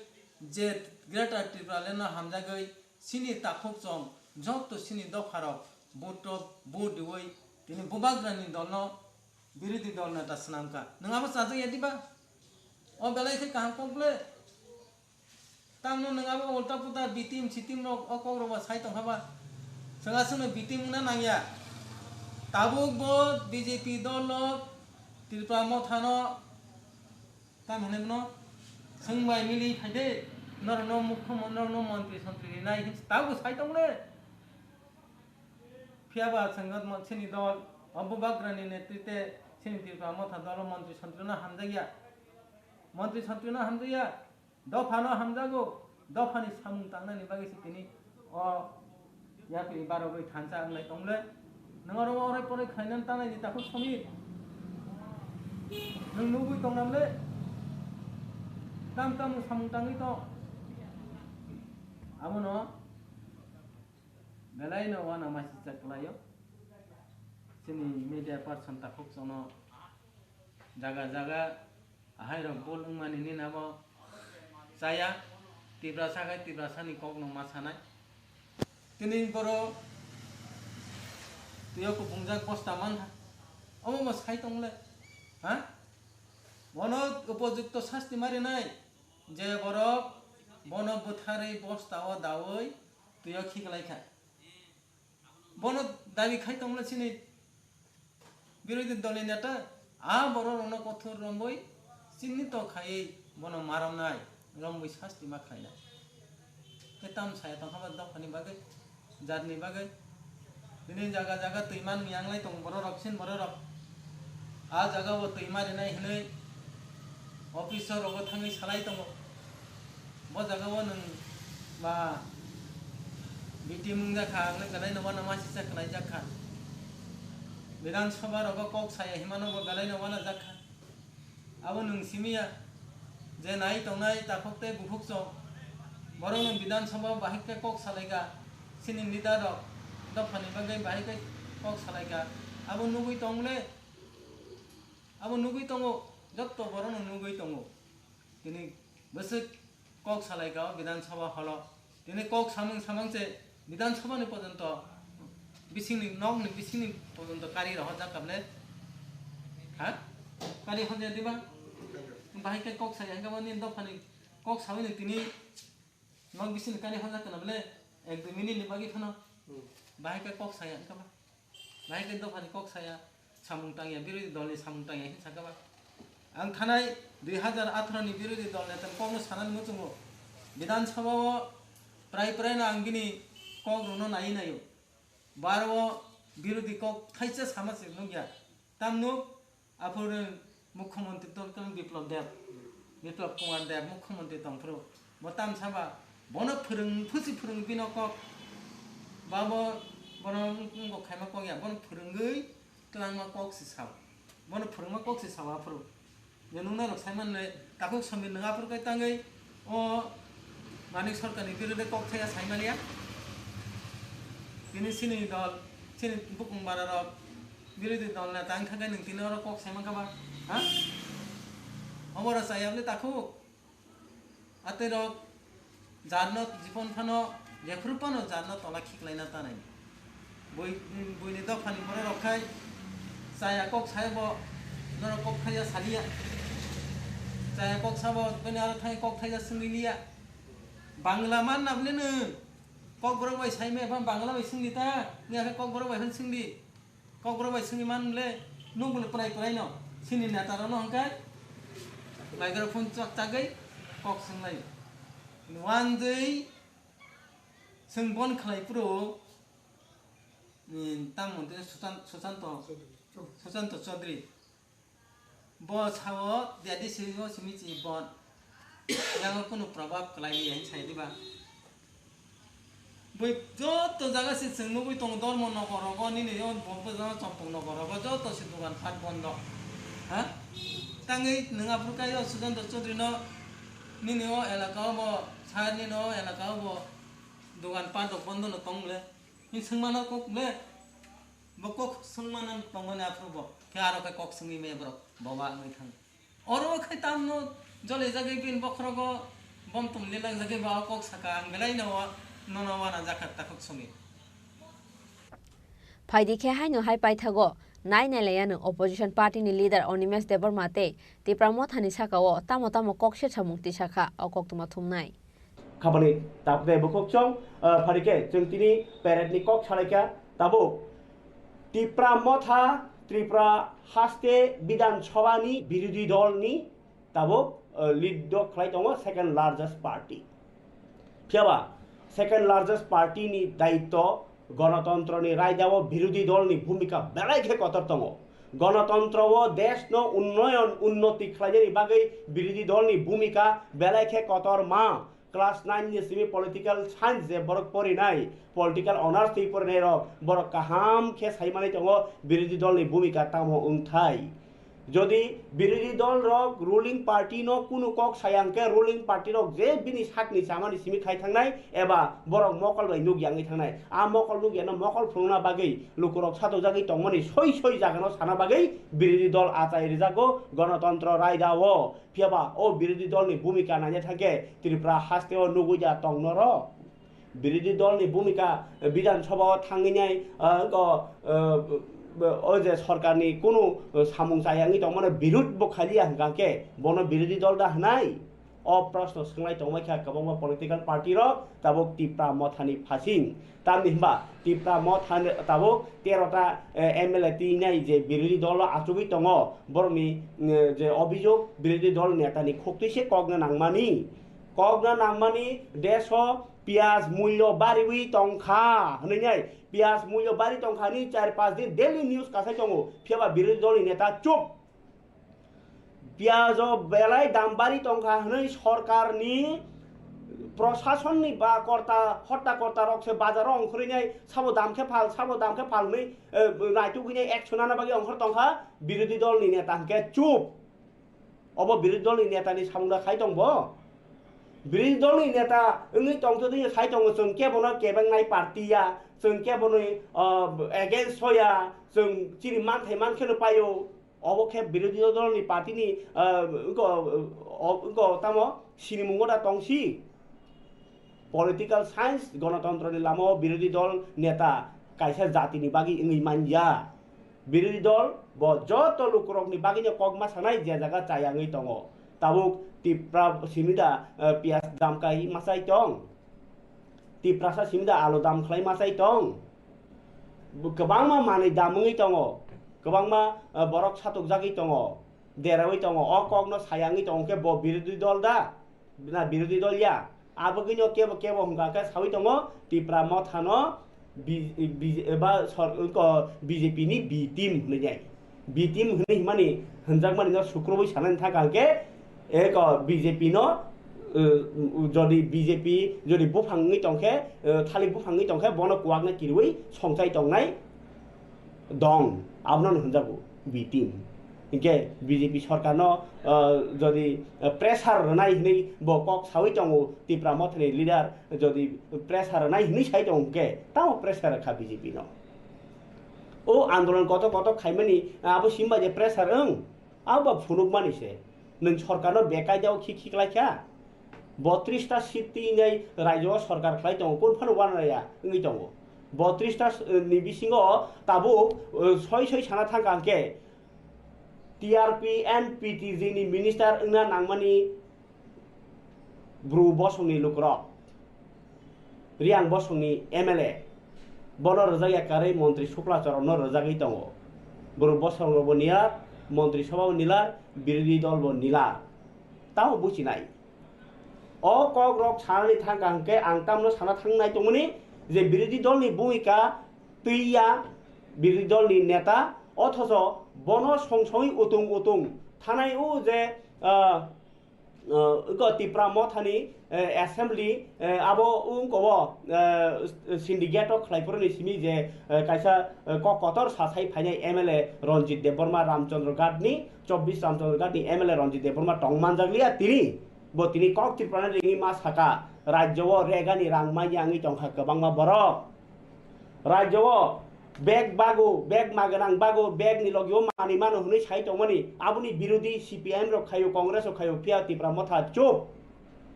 je Greater Tipraland no hamjagwi sini takhuk chong jotto sini dopharok vote rok vote diwi tini Bubagrani dolno birodhi dol neta swnamkha. Nwng abo chajakya diba? O belai khe kaham kok le. Tamno nwng abo ulta puta bitim sitim rok o kok rok ba sai tongkha ba. Chwng aswkno bitim wngna nangya. Tabuk bo B J P dol no Tripura motha no tam hinwi no chwng bai mili phai de. Norok no mukhyamantri, norok no montri sontri rinai hinwi tabuk sai tong le. Phiya ba chwng sini dol o Bubagrani netrite sini Tripura motha dol o montri sontri no hamjakya. Montri sontri no hamjakya. Dopha no hamjago, dopha ni samung tangnani bagwi se tini o yapri barogwi thansa wnglai tong le. Nwng oro orai porai khlainani tanai di takhuk somwi. Nwng nugwi tong nam le. Tam tam nwng samung tangwi tong. Abono belai no wana masi chak kwlaio. Chini media person takhuk chono jaga jaga Ahai rok bol wngmani nini abo chaya, Tiprasa khai Tiprasani kok no ma sanai. Tini boro twiyo kupungjak bosta mankha. Omo bo sai tong le. Ha? Bono upojukto sasti ma rinai. Je borok bono bwtharwi bosta o dawi twiyo khiklai kha. Bono dabi khai tongmani chini birodhi dolni neta, a borok rokno kothor romwi chinito khaiwi bono ma romnai, romwi sasti ma khlainai. Khe tam saya tongkha ba dophani bagwi, jatni bagwi. Bini jaga jaga twi manwi yanglai tongo borok rok, sin borok rok. A jaga o twi ma rinai hinwi officer rogo thangwi salai tongo. Bo jaga o nwng ba B T mung jakha, ang belai no uanama sisa khlai jakha. Bidhan Sabha rogo kok saya himano bo belai no uana jakha. Abo nwng simiya je nai tongnai takhuk tei bukhuk chwng. Borok nwng Bidhan Sabha bahai khe kok salaikha, chini leader rok dophani bagwi bahai khe kok salaikha. Abo nugwi tong le. Abo nugwi tongo, jotto borokno nugwi tongo. Tini bwswk kok salaikha o Bidhan Sabha holo. Tini kok samung samang se Bidhan Sabha ni pojonto bisingni, nokni bisingni pojonto kari rohorjak kable. Ha? Kari honjak diba? Bahai khe kok saya hingke bo nini dophani kok sawi ni tini Nok bising kani honjak kana bole, ek dui minute ni bagwi phano. Hmm. Bahai khe kok saya wngkha ba. Bahai khe dophani kok saya, samung tangya, birodhi dolni samung tangya hinwi sakha ba. Ang thanai dui hazar atharo ni birodhi dol neta kokno sanani muchungo. Bidhan Sabha o prai prai no ang bini kok rwno naiwi naio. Baro o birodhi kok thaisa sama se nukya. Tamno aphuru Mukhyamantri tongkha Biplab Deb, Biplab Kumar Deb Mukhyamantri tongphuru. Bo tamsa ba bono phwrwng, phusi phwrwng bino kok. Ba bo bono wng-, wngkok khaima kok ya, bono phwrwngwi twlangma kok se sao. Bono phwrwngma kok se sao aphuru. Je nuknai rok sai manle, takhuk Somir nwng aphuru kai tangwi o Manik Sarkarni birodhe kok thaya sai manya. Tini chini dol, chini bukung bara rok birodhi dol neta wngkha khe nwng tini oro kok sai mankha ba? Ha? Obo rw chaya bwle takhuk? Atwi rok jarno jipon phano jephru phano jarno tola khiklaina tanai. Bui, buini dophani borok rok khai chaya kok sai bo norok kok thaya saliya. Chaya kok sabo bini aro thai kok thaya swngwi liya. Bangla man na bwle nwng? Kokborok bai sai me phan Bangla bai swngdi ta, wngya khe Kokborok bai phan swngdi. Kokborok bai swngwi man le, nung bole prai prai no, sini neta rok no hwnkhe microphone chak chagwi kok swng lai. Wanjwi swng bon khlai phuru, ni tamo tei Susan-, Susanto, Susanto Chaudhary. Bo sao, jadi simi o simi chi bon. Yango kunu probab kwlai ya hin sai diba. Bui joto jaga se chwng nugui tongo, dormo nokor rogo, nini o bo bwsano chompok nokor rogo, joto se dogan pat bondo. Ha? Tangwi nwng aphuru kai o Sujanto Chaudhary no, nini o elaka o bo, sir nini o elaka o bo dogan pat rok bondo no tong le. Hin swngmano kok le. Bo kok swngmano tongmani aphuru bo. Khe aro khe kok swngwi maya borok. Boba wngwi thang. Oro khai tamno jolijagwi bini bokhorogo bom tum lilangjagwi ba o kok saka, ang belai no wa-, nono wana jakha takhuk songwi. Phaidi khe haino hai paithago nai nailaiano opposition party ni leader Animesh Debbarma tei Tipra Motha ni saka o tamo tamo kok sir samung tisa kha o koktwma thumnai. Khabani tapde bukhuk chong, ah, pharikhe chwng tini parade ni kok salaikha tabuk. Tipra Motha Tripura haste Bidhan Sabha ni birodhi dol ni tabuk, ah, lead dok khlai tongo second largest party. Phiyaba second largest party ni daitto gonotontro ni raida o birodhi dol ni bhumika belai khe kotor tongo. Gonotontro o desh no unnoyon unnoti khlainani bagwi birodhi dol ni bhumika belai khe kotor ma. Class nine ni simi political science je borok porinai, political honours twi porinai rok, borok kaham khe sai manwi tongo birodhi dol ni bhumika tamo wngthai. Jodi birodhi dol rok ruling party no kunu kok saya hwnkhe ruling party rok je bini sakni chamani simi khai thangnai eba borok mokol bai nuk yangwi thangnai. A mokol nuk yano mokol phunukna bagwi lukurok satojagwi tongmani soi soi jagano sana bagwi birodhi dol achai rijago gonotontro raida o. Phiyaba o birodhi dolni bhumika naina thangkhe Tripura hasteo nugwi da tong norok. Birodhi dolni bhumika, eh, Bidhan Sabha o thangwi nai, eh, go, eh, o je sorkarni kunu, eh, samung chaya wngwi tongmano birud bo khaliya hwnkha khe bono birodhi dol da hwnai? O proshno swnglai tongmai kha kwbangma political party rok tabuk Tipra Mothani phasing. Tamni hwnba Tipra Motha tabuk tero ta, eh, M L A twi nai je birodhi dolo achugwi tongo, borokni, eh, je obhijog birodhi dol netani khuktwi se kokna nangmani. Kokna nangmani desh o piyaj mulyo bariwi tongkha hwnwi nai, piyaj mulyo bari tongkha hwnwi char panch din daily news kasai tongo, phiyaba birodhi dolni neta chup. Piyaj o belai dam bari tongkha hwnwi sorkarni, prosasonni ba korta, hotta korta rok se bazar o ongkhorwi nai, sabo dam khe phal, sabo dam khe phal hwnwi, eh, naitugwi nai action nana bagwi ongkhor tongkha, birodhi dolni neta hwnkhe chup. Obo birodhi dolni netani samung da khai tong bo? Birodhi dolni neta wngwi tongtwdwi khai tongo, chwng kebono kebengnai party ya, chwng keboni, ah, against o ya, chwng chini manthai mankheno paio. Obo khe birodhi dolni party ni, ah, wngko, o, wngko tamo sinimungo da tongsi. Political science, gonotontro ni lama o birodhi dol neta kaisa jati ni bagwi wngwi manya. Birodhi dol bo joto lukurok ni bagwi no kok ma sanai je jaga chaya wngwi tongo. Tabuk Tipra simi da, ah, piyaj dam kai ma chai tong. Tiprasa simi da alu dam khlai ma chai tong. Bo kwbangma manwi dam wngwi tongo, kwbangma, eh, borok satokjagwi tongo, derawi tongo, o kokno saya wngwi tongo khe bo birodhi dol da, na birodhi dol ya? Abogwino kebo kebo hwnkha khe sawi tongo Tipra Mothano B-, B-, eba sor-, ko B J P ni B team hwnwi nai. B team hwnwi himani hwnjakmani no sukrubui sanani thangkha hwnkhe, eko B J P no, eh, jodi B J P jodi buphang wngwi tongkhe, eh, thalik buphang wngwi tongkhe, bono kuwakno kiriui songchai tongnai dong, abono hwnjago B team. Hinkhe B J P sorkarno, eh, jodi, eh, pressure rwnai hwnwi bo kok saui tongo, Tipra Mothani leader jodi pressure rwnai hwnwi sai tongo hwnkhe, tamo pressure rwkha B J P no? O andolon kotor kotor khaimani, abo simba je pressure wng, abo ba phunukmani se. Nwng sorkarno bekaidao khi khiklai kha. Botris ta seat twi nai raijao sorkar khlai tongo, kun phano uanarya wngwi tongo. Botris ta, eh, ni bisingo tabuk, eh, soi soi sana thangkha hwnkhe T R P and P T G ni minister wngna nangmani Bru bosongni lukurok. Riang Bosongni M L A, bono rwjak ya karwi Montri Shukla Charanno rwjagwi tongo. Borok Bosongrokbo nilar, Montri Sabhabo nilar, Birodhi Dolbo nilar. Tamo buchinai. O kokrok sanani thangkha hwnkhe ang tamno sana thangnai tongmani je Birodhi Dolni bhumika twiya, Birodhi Dolni neta, othocho bono song songwi utung utung thanai o je, ah, ah, iko Tipra Mothani, eh, assembly, eh, abo wngkobo, eh, syndicate o khlaiphuruni simi je, eh, kaisa, eh, kok kotor sasai phainai M L A Ranjit Debbarma Ramchandra Ghat ni, chobbish Ramchandra Ghat ni M L A Ranjit Debbarma tong manjakliya tini. Bo tini kok Tripura ni ringwi ma saka, rajyo o regani rang manya wngwi tongkha kwbangma borok. Rajyo o bag bago, bag ma gwnang bago, bag ni logi o manwi mano hwnwi sai tongmani, aboni birodhi C P I M rok khaio, Congress rok khaio, phiya Tipra Motha chup.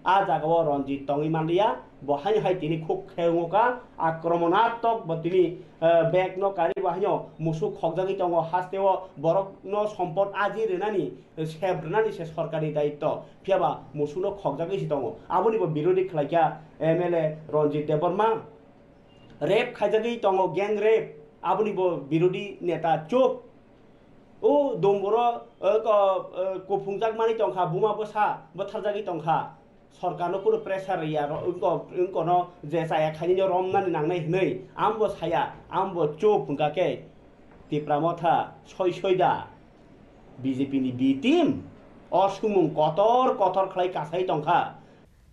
A jaga o Ranjit tongwi manliya, bo haino hai tini khuk khe wngkha, akromanatok bo tini, eh, bag no kari bo haino musuk khokjagwi tongo, haste o borok no sompot aji rwnani, sep rwnani se sorkar ni daitto, phiya ba musuk no khokjagwi se tongo, aboni bo birodhi khlaikha M L A Ranjit Debbarma. Rape khaijagwi tongo, gang rape, aboni bo birodhi neta chup. O domboro, eh, ko, eh, kuphungjak mani tongkha, buma bwsa bwtharjagwi tongkha. Sorkarno kunu pressure ya, ro-, wngko-, wngkono je chaya khainino romnani nangnai hwnwi, ambo saya, ambo chup hwnkha khe Tipra Motha soi soi da B J P ni B team o sumung kotor kotor khlai kasai tongkha.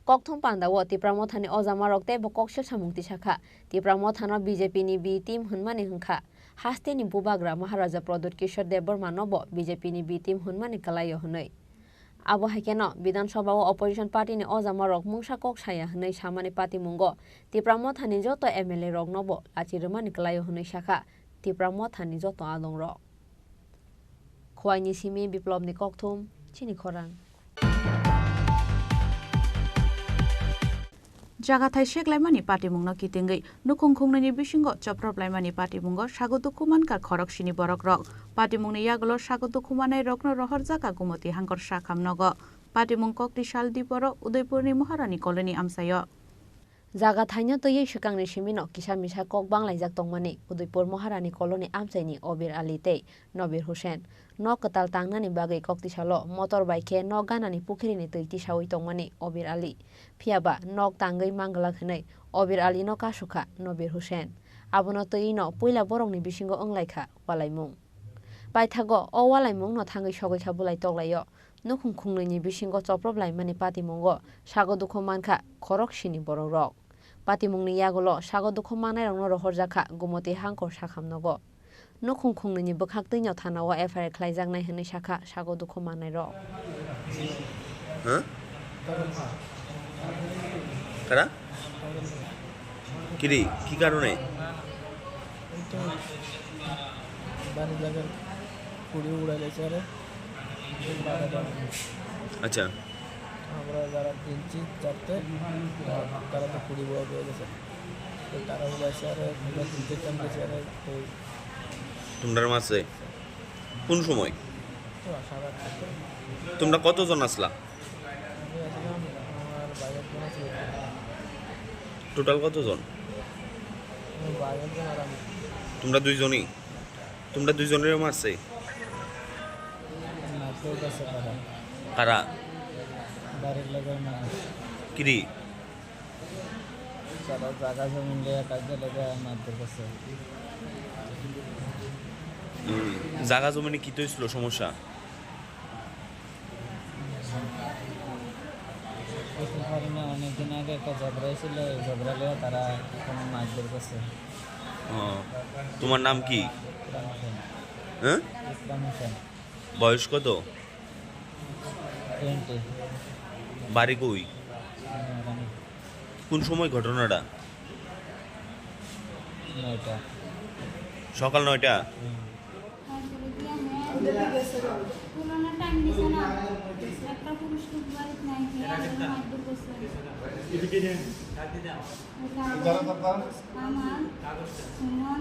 Kokthum panda o Tipra Mothani ojamarok teibo koksil samung tisakha. Tipra Mothano B J P ni B team hwnmani hwnkha. Hasteni bubagra Maharaja Pradyut Kishore Debbarmanobo B J P ni B team hwnmani kwlaio hwnwi. Abo hai kheno Bidhan Sabha o opposition party ni ojamarok mungsa kok saya hwnwi samani patimungo Tipra Mothani joto M L A roknobo lachi rwmani kwlaio hwnwi sakha Tipra Mothani joto adongrok. Khowai ni simi Biplobni kokthum, chini khorang. Jaga thai seklaimani patimungno kitingwi nukhung khungnwini bisingo choprop laimani patimungo sago dukhu mankha khoroksini borokrok. Patimungni yagulo sago dukhu manairokno rohorjakha Gumoti Hangkor Sakham nogo. Patimung kokti sal diporo Udaipurni Maharani Colony amchaio. Jaga thaino twiwi swkangni simino kisa misa kok banglaijak tongmani Udaipur Maharani Colony amchaini Obir Ali tei Nobir Hussain. Nok kwtal tangnani bagwi koktisalo motor bai khe nok ganani pukhirini twi tisaui tongmani Obir Ali. Phiyaba nok tangwi manglak hwnwi Obir Alino kasukha Nobir Hussain. Abono twiwino puila borokni bisingo wnglaikha walaimung. Paithago o walaimungno thangwi sogwi kha bwlai toklaio. Nukhung khungnwini bisingo choprop laimani patimungo sago dukhu mankha khoroksini borokrok. Patimungni yagulo sago dukhu mannairokno rohorjakha Gumoti Hangkor Sakham nogo. Nukhung khungnwini bwkhaktwino thanao F I R khlaijaknai hwnwi sakha sago dukhu mannairok. Huh? Kara? Kiri, ki karone? এই তো বাড়ির জায়গার কুড়ি উড়াই লেছে আরে বারো জন। আচ্ছা। আমরা যারা কিনছি চারটে, তারা তো কুড়ি বড় হয়ে গেছে। তো তারা উড়াইছে আরে, আমরা কিনতে চান গেছি আরে, তো তোমরার মাঝে কোন সময়? তো সাড়ে আটটা। তোমরা কতজন আসলা? আমি আসলাম, আমার ভাই একজন আছে। টোটাল কতজন? আমার ভাই একজন আর আমি। তোমরা দুইজনই? তোমরা দুইজনেরও মারছে? মারতেও গেছে তারা। কারা? বাড়ির লোকের মানুষ। কিরি? তারা জায়গা জমি নিয়ে কাজে লেগে মারধর করছে। হুম, জায়গা জমি নিয়ে কি তো হয়েছিল সমস্যা? বুঝতে পারি না, অনেকদিন আগে একটা ঝগড়া হয়েছিল, ওই ঝগড়া নিয়ে তারা এখন মারধর করছে। ও, তোমার নাম কি? ইসলাম হোসেন। হ্যাঁ? ইসলাম হোসেন। বয়স কত? টোয়েন্টি। বাড়ি কই? রানী। কোন সময় ঘটনাটা? নয়টা। সকাল নয়টা? হুম। পুরোনো টাইম দিছে না, একটা পুরুষ লোক বাড়িতে নাই, কে আমাদের মারধর করছে। ওই কারণে আমার সুমন,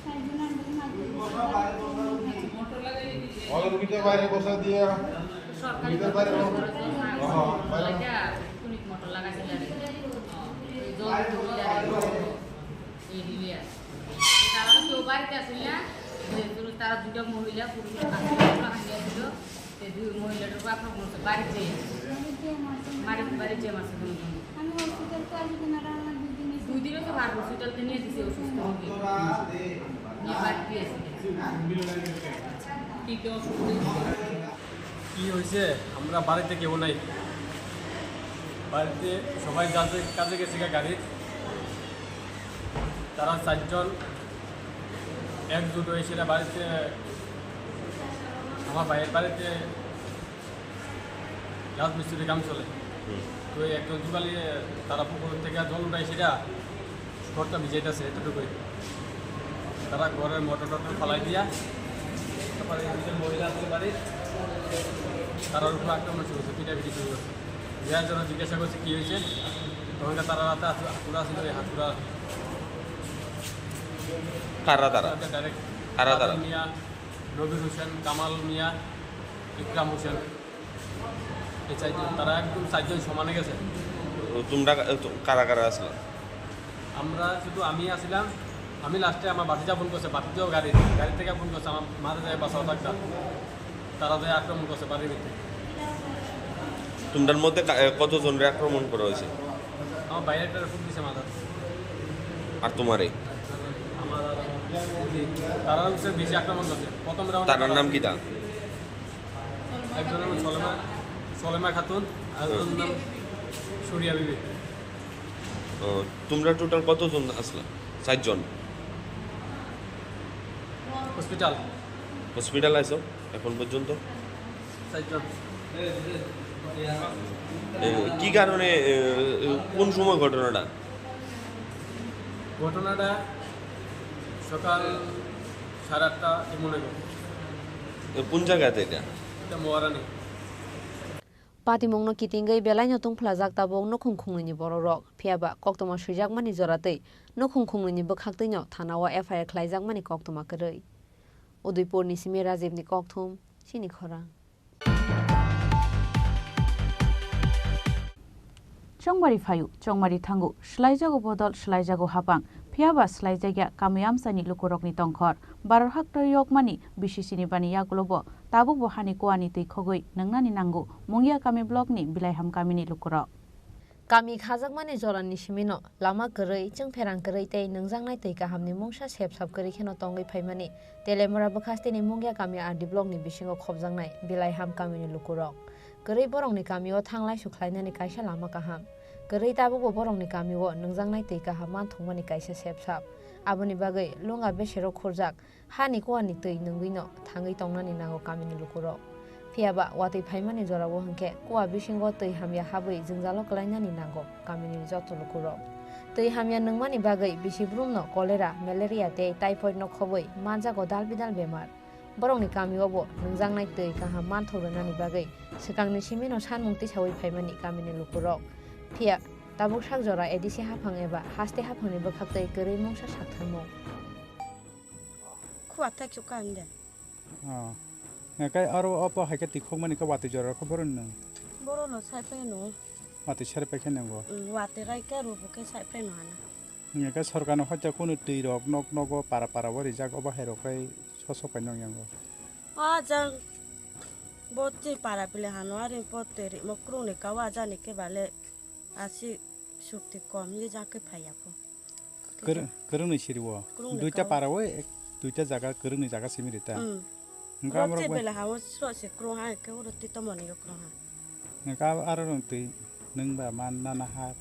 চারজন আঙ্কেল মারধর করছে। ওই রুগীটা বাইরে বসা দিয়ে, রুগীটার বাইরে বসা। হ্যাঁ, বাইরে। এই area। তো তারা তো কেউ বাড়িতে আসলে না, যে শুধু তারা দুটো মহিলা, পুরুষ আসলে ওরা হারিয়ে ছিল। তো দুই মহিলাটার উপর আক্রমণ হচ্ছে বাড়িতে। বাড়িতে মারছে। বাড়ি, বাড়িতে মারছে দুজন। আমি হসপিটাল তো আসলে না, আমার দুই দিন এসে দুই দিনও তো ভালো হসপিটাল তো নিয়ে দিছে অসুস্থ হয়ে। নিয়ে বাড়িতে আসলে। কি কি অসুস্থ হয়েছে? কি হয়েছে? আমরা বাড়িতে কেউ নাই, বাড়িতে সবাই যার যার কাজে গেছে গা গাড়ির। তারা চারজন একজোট হয়ে সেটা বাড়িতে, আমার ভাইয়ের বাড়িতে রাজমিস্ত্রির কাম চলে। হুম। তো এই একজন যুগালি তারা পুকুর থেকে জল উঠায় সেটা ঘরটা ভিজাইতেছে এতটুকুই। তারা ঘরের মোটর টোটর ফালাই দিয়া, তারপরে এই যে মহিলা আছে বাড়ির, তারার উপর আক্রমণ শুরু হচ্ছে, পিটাপিটি শুরু হচ্ছে। দুই একজন জিজ্ঞাসা করছে কী হয়েছে, তখন তারা রাতে হাত-, হাতুড়া ছিল, এই হাতুড়া কারা তারা? ডাইরেক্ট কারা তারা? কাদের মিয়া, নবীর হোসেন, কামাল মিয়া, ইকরাম হোসেন, এই চারজন, তারা একদম চারজন সমানে গেছে। ও, তোমরা কা-, তো-, কারা কারা আছিলা? আমরা শুধু আমি আছিলাম, আমি লাস্টে আমার ভাতিজা ফোন করছে, ভাতিজাও গাড়ি, গাড়ি থেকে ফোন করছে, আমার মাঝে যায় বাসাও থাকতাম, তারা যায় আক্রমণ করছে বাড়ির ভিতরে। তোমরার মধ্যে কা-, এ, কতজনরে আক্রমণ করা হয়েছে? আমার বাইরে একটা ফোন দিছে মাথাতে। আর তোমারে? আমার আর, জি, তারা হচ্ছে বেশি আক্রমণ করছে। প্রথম রাউন্ডে তারার তারা নাম কি তা? একজনের নাম সলেমা, সলেমা খাতুন, আর একজনের নাম সুরিয়া বিবি। ও, তোমরা টোটাল কতজন আসলা? চারজন। হসপিটাল। হসপিটাল আইছো এখন পর্যন্ত? চারজন। এ, কি কারণে, এ, এ, কোন সময় ঘটনাটা? ঘটনাটা সকাল সাড়ে আটটা এমন হবে। এ, কোন জায়গাতে এটা? এটা মহারানী। Patimungno kitingwi belaino tungphlajak tabuk nukhung khungnwini bororok. Phiyaba koktwma swijakmani jora twi nukhung khungnwini bwkhaktwino thanao F I R khlaijakmani koktwma kwrwi. Udaipurni simi Rajibni kokthum, chini khorang. Chongmari phaio, chongmari thango, swlaijago bodol, swlaijago hapang, phiyaba swlaijakya kamiyamsani lukurokni tongkhor. Baror hak twi yokmani B C C ni bani yagulobo tabukbo hani kuani twi khogwi nwngnani nango, Mungia kami block ni Bilaiham kamini lukurok. Kami khajakmani jorani simino lama kwrwi, chwngpherang kwrwi tei nwngjaknai twi kahamni mungsa sepsap kwrwi kheno tongwi phaimani Telemura bwkhasteni Mungia kami R D block ni bisingo khopjaknai Bilaiham kamini lukurok. Kwrwi borokni kamio thanglai sukhlainani kaisa lama kaham. Kwrwi tabukbo borokni kamio nwngjaknai twi kaham manthokmani kaisa sepsap. Aboni bagwi lunga besero khurjak, hani kuani twi nwngwino thangwi tongnani nango kamini lukurok. Phiyaba watwi phaimani jorao hwnkhe kua bisingo twi hamya habwi jwngjalo kwlainani nango kamini joto lukurok. Twi hamya nwngmani bagwi bisi brumno cholera, malaria tei typhoid no khobwi manjago dal bidal bemar. Borokni kamiobo nwngjaknai twi kaham manthok rwnani bagwi swkangni simino sanmung tisawi phaimani kamini lukurok. Phiya tabuk sak jora A D C haphang eba haste haphangni bwkhaktwi kwrwi mungsa saktharmung. Khua thai chukha hinde. Oh. Nge kai aro opo hai khe tikhokmani khe watwi jora khe boron no. Boron no sai phai no. Watwi sari paikhe nango. Mm, watwi rai khe rubu khe sai phai no hana. Nge khe sorkar no hoite kunu twi rok nok nogo para para o rijak obo hai rok kai soso pai nong yango. A jang bo twi para pile hano ari po twi rimo krung ni kawa jani khe bale asi sukti kom ye jang khe phai ya po. Kwrwng, kwrwngni siri o. Kwrwngni duita kau. Para o ek, duita jaga, kwrwngni jaga simi rita. Mm. Hwnkhe oro amrok tei bai bela ha o sro se kwrwng ha, hwnkhe oro tei tomoni o kwrwng ha. Hwnkhe abo aro rwng twi nwng ba man nana ha.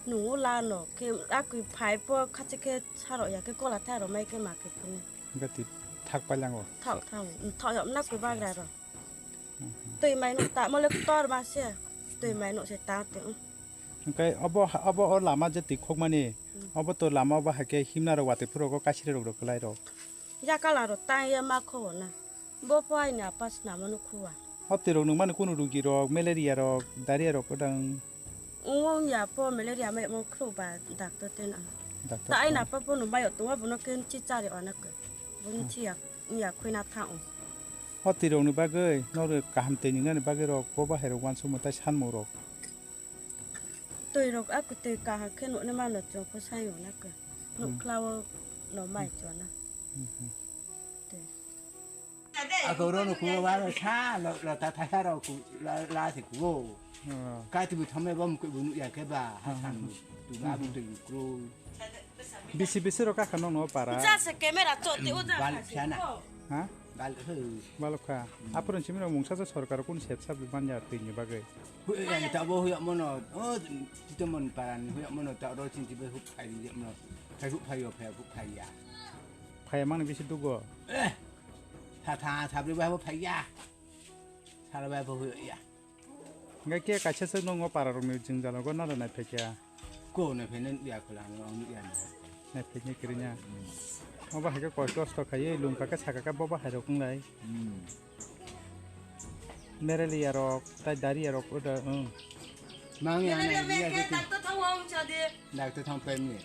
Nung o la no, khe a kwi phai po khachi khe saro ya khe kola thai aro mai khe ma khe phone. Hwnkhe twi thak pailango. Thak thang, thak yam na kwi bagra ro. Mhm. Twi mai no ta mo le tor ma se, twi mai no se ta te. Hwnkhe obo, obo o lama je twi khokmani, hmm, obo to lama obo hai khe himna rok watwi phuru rok kaisiri rok rw kwlai rok. Yakala rok tang ya ma kho na. Bo pho aini apa swnamano khuwa. O twi rok nwng mani kunu rugi rok, malaria rok, diarrhea rok kwdang. Wng ya pho malaria mai mo khru ba doctor ten a. Doctor ta aini ten. Apa pho no mai o tongwa bono ken chi chari ona khe. Bono, hmm, chi ya, ya khuina thang o. O twi rok ni bagwi no kaham twi nwngnani bagwi rok bo bahai rok uansukmung tai sanmung rok. Twi rok a kwtwi kaham khe nukna mano chwng pho sayo na khe. Nuk Hmm. khlawo no mai chona. Hmm, hmm. Tei. Ako ro no kulo wa ro sa lo lo ta tha sa ro ku la la se kuo. Oh. Ka tu bu thome bom ku bu nu ya ke ba ha Hmm, sam hmm, bu. Tu ba bu tu kro. Bisi bisi ro ka khano no para. Uja se camera chot de uja Bal kha se sana. Ko. Ha? Bal he. Balok kha. Hmm. Apron chimino mungsa sa sorkar kun sep sap ban ya twi ni bagwi. Hu ya ta bo hu ya mono. O ti to mon paran hu ya mono ta ro chin ti be hu phai ya mono. Phai hu phai yo phai hu phai ya. Phai mang ni bisi dugo. Eh. Tha tha sabri ba hu phai ya. Sala ba hu ya. Hingke khe kaisa swk nung o para rok ni jwngjal nogo nana naiphai khe. Ko naiphai nung ya khwla ang nung ya na. Naiphai khe kwrwngya. Obo hai khe kosto kosto khaiwi lungka khe saka khe bobo hai rok wnglai. Hmm. Mereliya rok tai dariya rok oda wng. Mang ya na ya khe. Doctor thang pai mani.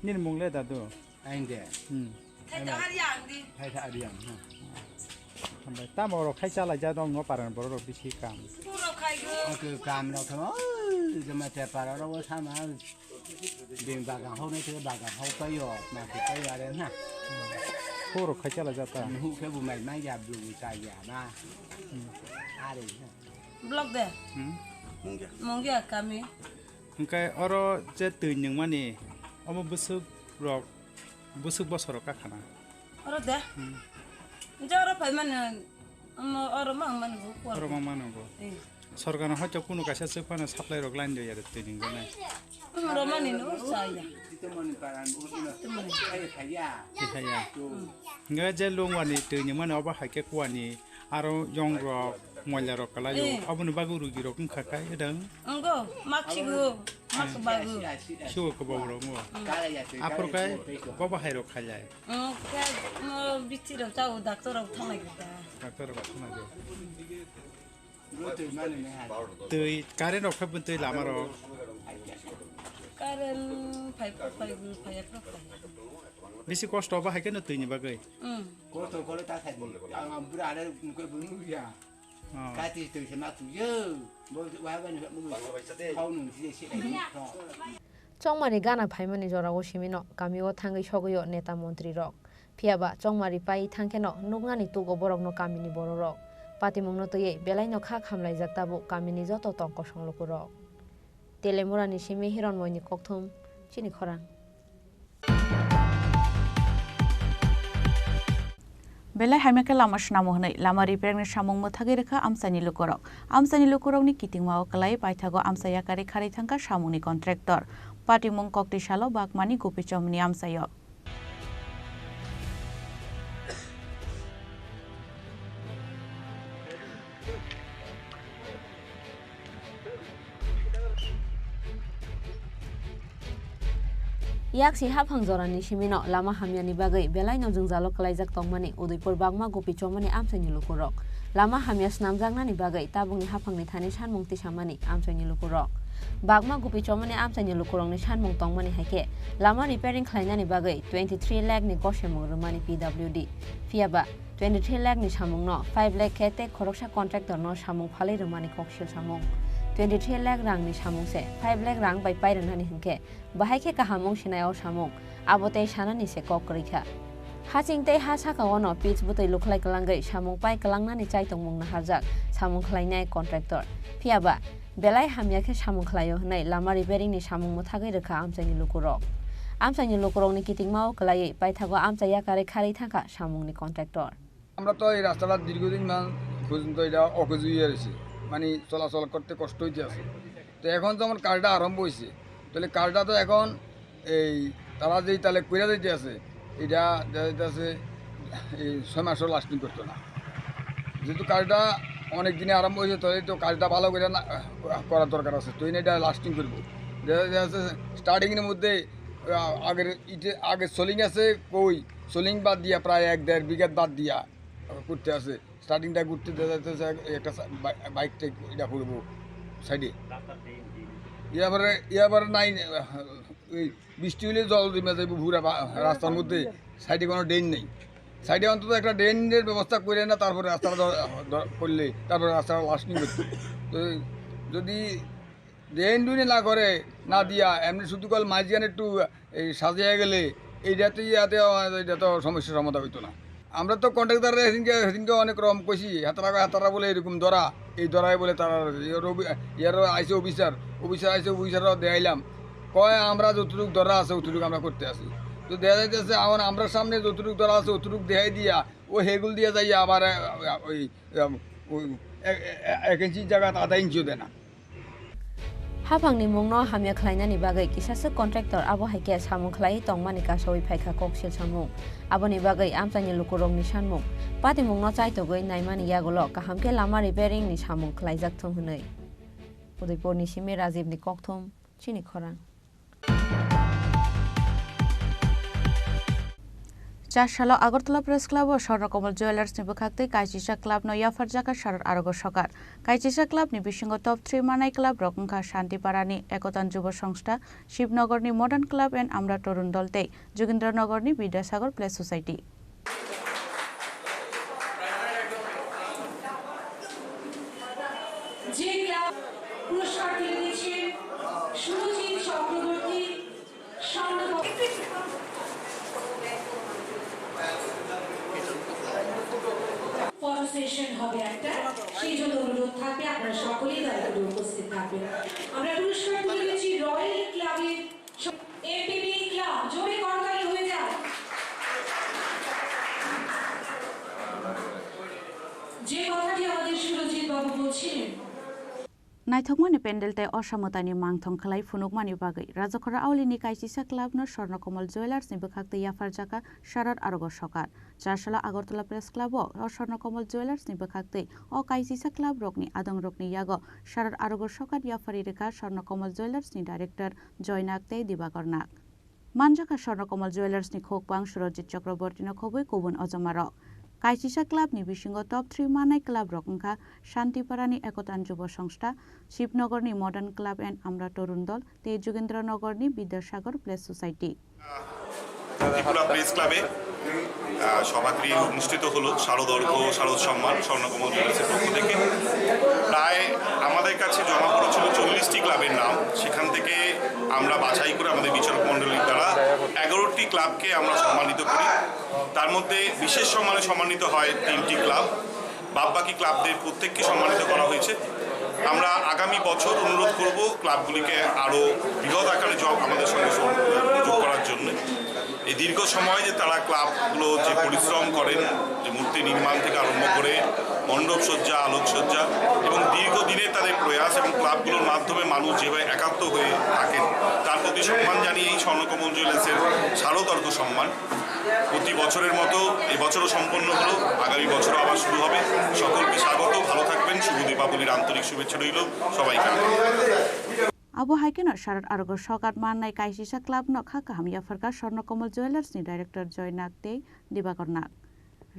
Nini mung le dadu? Ainde. Hmm. Thaitha Aryan di. Thaitha Aryan, ha. Hambai. Tamo rok khai chalai ja dong no paran borok rok bisi kam. Puro khai go. Oke, kam rok thamo, oi, jama te para rok sama. Din bagan hau nai te bagan hau payo, ma te payo are na. Puro khai chalai ja ta. Hu ke bu mai mai ya bu bu ta ya na. Hmm. Are na. Blok de. Hmm. Mungya kami. Hingke oro je twi nungmani, omo bwswk rok, bwswk bosor rok kakhana. Oro de? Hmm. Je oro phaimani, omo oro ma wngmani bo kuar. Oro ma mano bo. Eh. Sorkar no hoito kunu kaisa swk phano supply rok line rwya de twi nungjaknai. Omo romani no saya. Twi khaya. Hmm. Hingke je lungwani twi nungmani obo hai khe kuani aro yong rok. Moila rok kalai o, Eh. Aboni bagwi rugi rok wngkha kai edang. Wngkho, maksigo, mak bago. Sigo kwbang rok wngkho. Mm. Aphuru kai bobo hai rok khailai. Mm, khe, mo bithi rok chao, doctor rok thanglai kha. Doctor rok thanglai kha. Twi, current rok phai bwtwi lama rok. Current phai phai phai phai phai. Bisi kosto ba hai khe no twi ni bagwi. Mm. Kosto kole ta sai. Ang bura ale mukhe bunu ya. Oh. Kati twi se ma tu yo. Bo wa ba ni mu. Khau nung si si. Chongmari gana phaimani jorao simino kamio thangwi sogwio neta montri rok. Phiyaba chongmari pai thangkheno nuknani tugo borokno kamini bororok. Patimungno twiwi belaino kha khamlaijak tabuk kamini joto tong kosong lukurok. Telemurani simi Hironmoini kokthum chini khorang. Belai hamya khe lama swnamo hwnwi lama repairing ni samung mwthagwi rwkha amchaini lukurok. Amchaini lukurokni kitingmao kwlai paithago amcha yakarwi kharwi thangkha samungni contractor. Patimung koktwi salo Bagmani Gopichomni amchaio. Yaksi haphang jorani simino lama hamyani bagwi belaino jwngjalo kwlaijak tongmani Udaipur Bagma Gopi Chomani amchaini lukurok. Lama hamya swnamjaknani bagwi tabukni haphangni thani sanmung tisamani amchaini lukurok. Bagma Gopi Chomani amchaini lukurokni sanmung tongmani hai khe lama repairing khlainani bagwi twenty three lakh ni gosemung rwmani P W D. Phiyaba twenty three lakh ni samungno five lakh khe tei khoroksa contractor no samung phalwi rwmani koksil samung. Twenty three lakh rang ni samung se five lakh rang bai pai rwnani hinkhe bahai khe kaham wng sinai o samung, abo tei sanani se kok kwrwi kha. Haching tei ha saka o no pitch bwtwi lukhlai kwlangwi samung pai kwlangnani chai tongmung naharjak samung khlainai contractor. Phiyaba belai hamya khe samung khlaio hwnwi lama repairing ni samung mwthagwi rwkha amchaini lukurok. Amchaini lukurokni kitingmao kwlaiwi paithago amcha yakarwi kharwi thangkha samungni contractor. আমরা তো এই রাস্তাটা দীর্ঘদিন মান পর্যন্ত এটা অকেজো হয়ে রয়েছে, মানে চলাচল করতে কষ্ট হইতে আছে। তো এখন যখন কাজটা আরম্ভ হয়েছে, তাহলে কাজটা তো এখন এই তারা যেই তাহলে কইরা যাইতে আছে, এটা দেখা যাইতে আছে এই ছয় মাসও লাস্টিং করতো না। যেহেতু কাজটা অনেক দিনে আরম্ভ হয়েছে, তাহলে তো কাজটা ভালো করে না করার দরকার আছে, তো এটা লাস্টিং করবো। দেখা যাচ্ছে স্টার্টিংয়ের মধ্যে আহ, আগের ইটে আগে সোলিং আছে, কই সোলিং বাদ দিয়া প্রায় এক দেড় বিঘা বাদ দিয়া করতে আছে। স্টার্টিংটা করতে দেখা যাচ্ছে এক-, একটা সা-, বাই-, বাইক টাইক এটা করবো সাইডে। ইয়াবারে ইয়াবারে নাই, ওই বৃষ্টি হইলে জল জমে যাইবো পুরা বা-, রাস্তার মধ্যে। সাইডে কোনো ড্রেন নেই। সাইডে অন্তত একটা ড্রেনের ব্যবস্থা করে না, তারপরে রাস্তাটা ধর-, ধর-, করলে তারপরে রাস্তাটা লাস্টিং করতে। তো যদি ড্রেন ডুনে না করে, না দিয়া, এমনি শুধু কল মাঝখানে একটু এই সাজিয়ে গেলে, এইটাতে ইয়াতে আমার এটা তো সমস্যার সমাধান হইতো না। আমরা তো কন্ট্রাক্টররা সেদিনকে, সেদিনকে অনেক রকম কইছি, হাতারা, হাতারা বলে এরকম ধরা, এই ধরাই বলে তারা, ইয়ার অফি-, ইয়ার আইসে অফিসার, অফিসার আইসে, অফিসাররা দেখাইলাম, কয় আমরা যতটুকু ধরা আছে, অতটুকু আমরা করতে আছি। তো দেখা যাইতেছে, আমার, আমরার সামনে যতটুকু ধরা আছে, অতটুকু দেখাই দিয়া, ও হেগুল দিয়ে যাই আবার, আহ, ওই, আহ, ওই, এ-, এ-, এ-, এক ইঞ্চি জায়গা আধা ইঞ্চিও দেয় না। Haphangni mungno hamya khlainani bagwi kisaswk contractor abo hai khe samung khlaiwi tongmani kasawi phaikha koksil samung. Aboni bagwi amchaini lukurokni sanmung, patimungno chaitogwi naimani yagulo kaham khe lama repairing ni samung khlaijak thung hwnwi. Udaipurni simi Rajibni kokthum, chini khorang. Chasalo Agartala Press Club o Swarnakomal Jewellers ni bwkhaktwi kaisisa club no yapharjakha Sarat Arogo Sokar. Kaisisa club ni bisingo top three manai club rok wngkha Shantiparani Ekotan Jubo Songstha, Shibnogorni Modern Club and Amra Torun Dol tei Jogindranagarni Bidyasagar Place Society. যে ক্লাব পুরস্কার তুলে দিচ্ছেন সুরজিৎ চক্রবর্তী, স্বর্ণ photo session হবে একটা, সেই জন্য অনুরোধ থাকবে আপনারা সকলেই দয়া করে উপস্থিত থাকবেন। আমরা পুরস্কার তুলে দিচ্ছি রয়্যাল ক্লাবের এমপিপি ক্লাব, জোরে করতালি হয়ে যাক। যে কথাটি আমাদের সুরজিৎ বাবু বলছিলেন। Naithokmani pendel tei osa mwtaini mangthong khlai phunukmani bagwi Rajakhora Aulini kaisisa club no Swarnakomal Jewellers ni bwkhaktwi yapharjakha Sarat Arogo Sokar. Chasalo Agartala Press Club o o Swarnakomal Jewellers ni bwkhaktwi o kaisisa club rokni adongrokni yago Sarat Arogo Sokar yaphari rwkha Swarnakomal Jewellers ni director Joy Nag tei Dibakar Nag. Manjakha Swarnakomal Jewellers ni khukpang Surojit Chakraborty no khobwi kubun ojomarok. Kaisisa club ni bisingo top three manai club rok wngkha Shantiparani Ekotan Jubo Songstha, Shibnogorni Modern Club and Amra Torun Dol tei Jogindranagarni Bidyasagar Place Society. Tripura press ক্লাবে, আহ, সভাগৃহে অনুষ্ঠিত হলো শারদ অর্ঘ্য, শারদ সম্মান স্বর্ণকমল জুয়েলার্সের পক্ষ থেকে। প্রায় আমাদের কাছে জমা পড়েছিল চল্লিশটি ক্লাবের নাম, সেখান থেকে আমরা বাছাই করে আমাদের বিচারক মণ্ডলীর দ্বারা এগারোটি ক্লাবকে আমরা সম্মানিত করি। তার মধ্যে বিশেষ সম্মানে সম্মানিত হয় তিনটি ক্লাব। বাদবাকি ক্লাবদের প্রত্যেককে সম্মানিত করা হয়েছে। আমরা আগামী বছর অনুরোধ করব ক্লাবগুলিকে আরও বৃহৎ আকারে যোগ, আমাদের সঙ্গে সং-, যোগ করার জন্য। এই দীর্ঘ সময় যে তারা ক্লাবগুলো যে পরিশ্রম করেন, যে মূর্তি নির্মাণ থেকে আরম্ভ করে মণ্ডপ সজ্জা, আলোকসজ্জা এবং দীর্ঘদিনের তাদের প্রয়াস এবং ক্লাবগুলোর মাধ্যমে মানুষ যেভাবে একাত্ম হয়ে থাকেন, তার প্রতি সম্মান জানিয়ে এই স্বর্ণকমল জুয়েলার্সের শারদ অর্ঘ্য সম্মান। প্রতি বছরের মতো এবছরও সম্পন্ন হলো, আগামী বছরও আবার শুরু হবে। সকলকে স্বাগত, ভালো থাকবেন, শুভ দীপাবলির আন্তরিক শুভেচ্ছা রইল সবাইকে। Abo hai kheno Sarat Arogo Sokar mannai kaisisa club no kha kaham yapharkha Swarnakomal Jewellers ni director Joy Nag tei Dibakar Nag.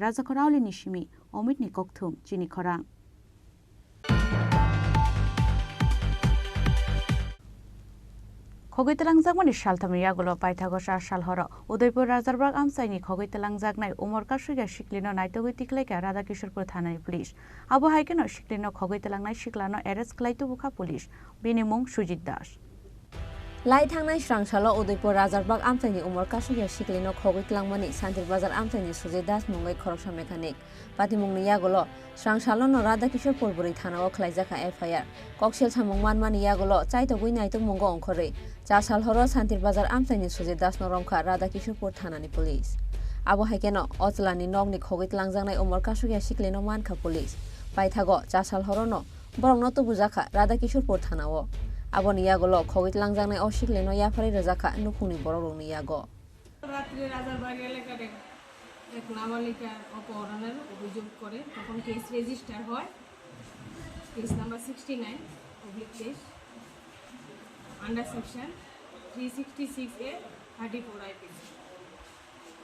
Rajakhora Aulini simi Omitni kokthum, chini khorang. Khogwi twlangjakmani salthamni yagulo paithago Chasal horo Udaipur Rajarbag amchaini khogwi twlangjaknai Umar Kasugya siklino naitugwi tikhlaikha Radhakishorpur thanani police. Abo hai kheno siklino khogwi twlangnai siklano arrest khlai tubukha police. Bini mung Sujit Das. Lai thangnai swrangsalo Udaipur Rajarbag amchaini Umar Kasugya siklino khogwi twlangmani Santir Bazar amchaini Sujit Das mungwi khoroksa mechanic. Patimungni yagulo swrangsalono Radhakishorpur bwrwi thanao khlaijakha F I R. Koksil samung manmani yagulo chaitogwi naitukmungo ongkhorwi Chasal horo Santir Bazar amchaini Sujit Dasno romkha Radhakishorpur thanani police. Abo hai kheno o chwlani nokni khogwi twlangjaknai Umar Kasugya siklino mankha police. Paithago Chasal horono borokno tubujakha Radhakishorpur thanao. Aboni yagulo khogwi twlangjaknai o siklino yapharwi rwjakha nukhungni borokrokni yago. রাত্রে রাজারবাগ এলাকার এক, এক নাবালিকা অপহরণের অভিযোগ করে, তখন case register হয়, case number sixty nine oblique তেইশ, under section three sixty six A thirty four IPC.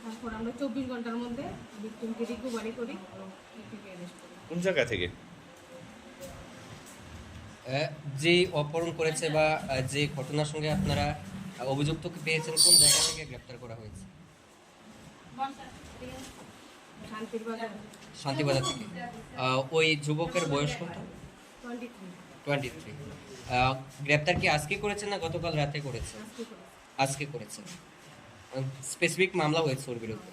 তারপর আমরা চব্বিশ ঘন্টার মধ্যে ভিকটিমকে রিকভারি করি এবং ভিকটিমকে অ্যারেস্ট করি। কোন জায়গা থেকে? আহ, যে অপহরণ করেছে বা, আহ, যে ঘটনার সঙ্গে আপনারা, আহ, অভিযুক্তকে পেয়েছেন, কোন জায়গা থেকে গ্রেপ্তার করা হয়েছে? শান্তির বাজার। শান্তিবাজার থেকে। আহ, ওই যুবকের বয়স কত? Twenty three. Twenty three. আহ, গ্রেপ্তার কি আজকে করেছে না গতকাল রাতে করেছে? আজকে করেছে। আজকে করেছে। আহ, স্পেসিফিক মামলা হয়েছে ওর বিরুদ্ধে।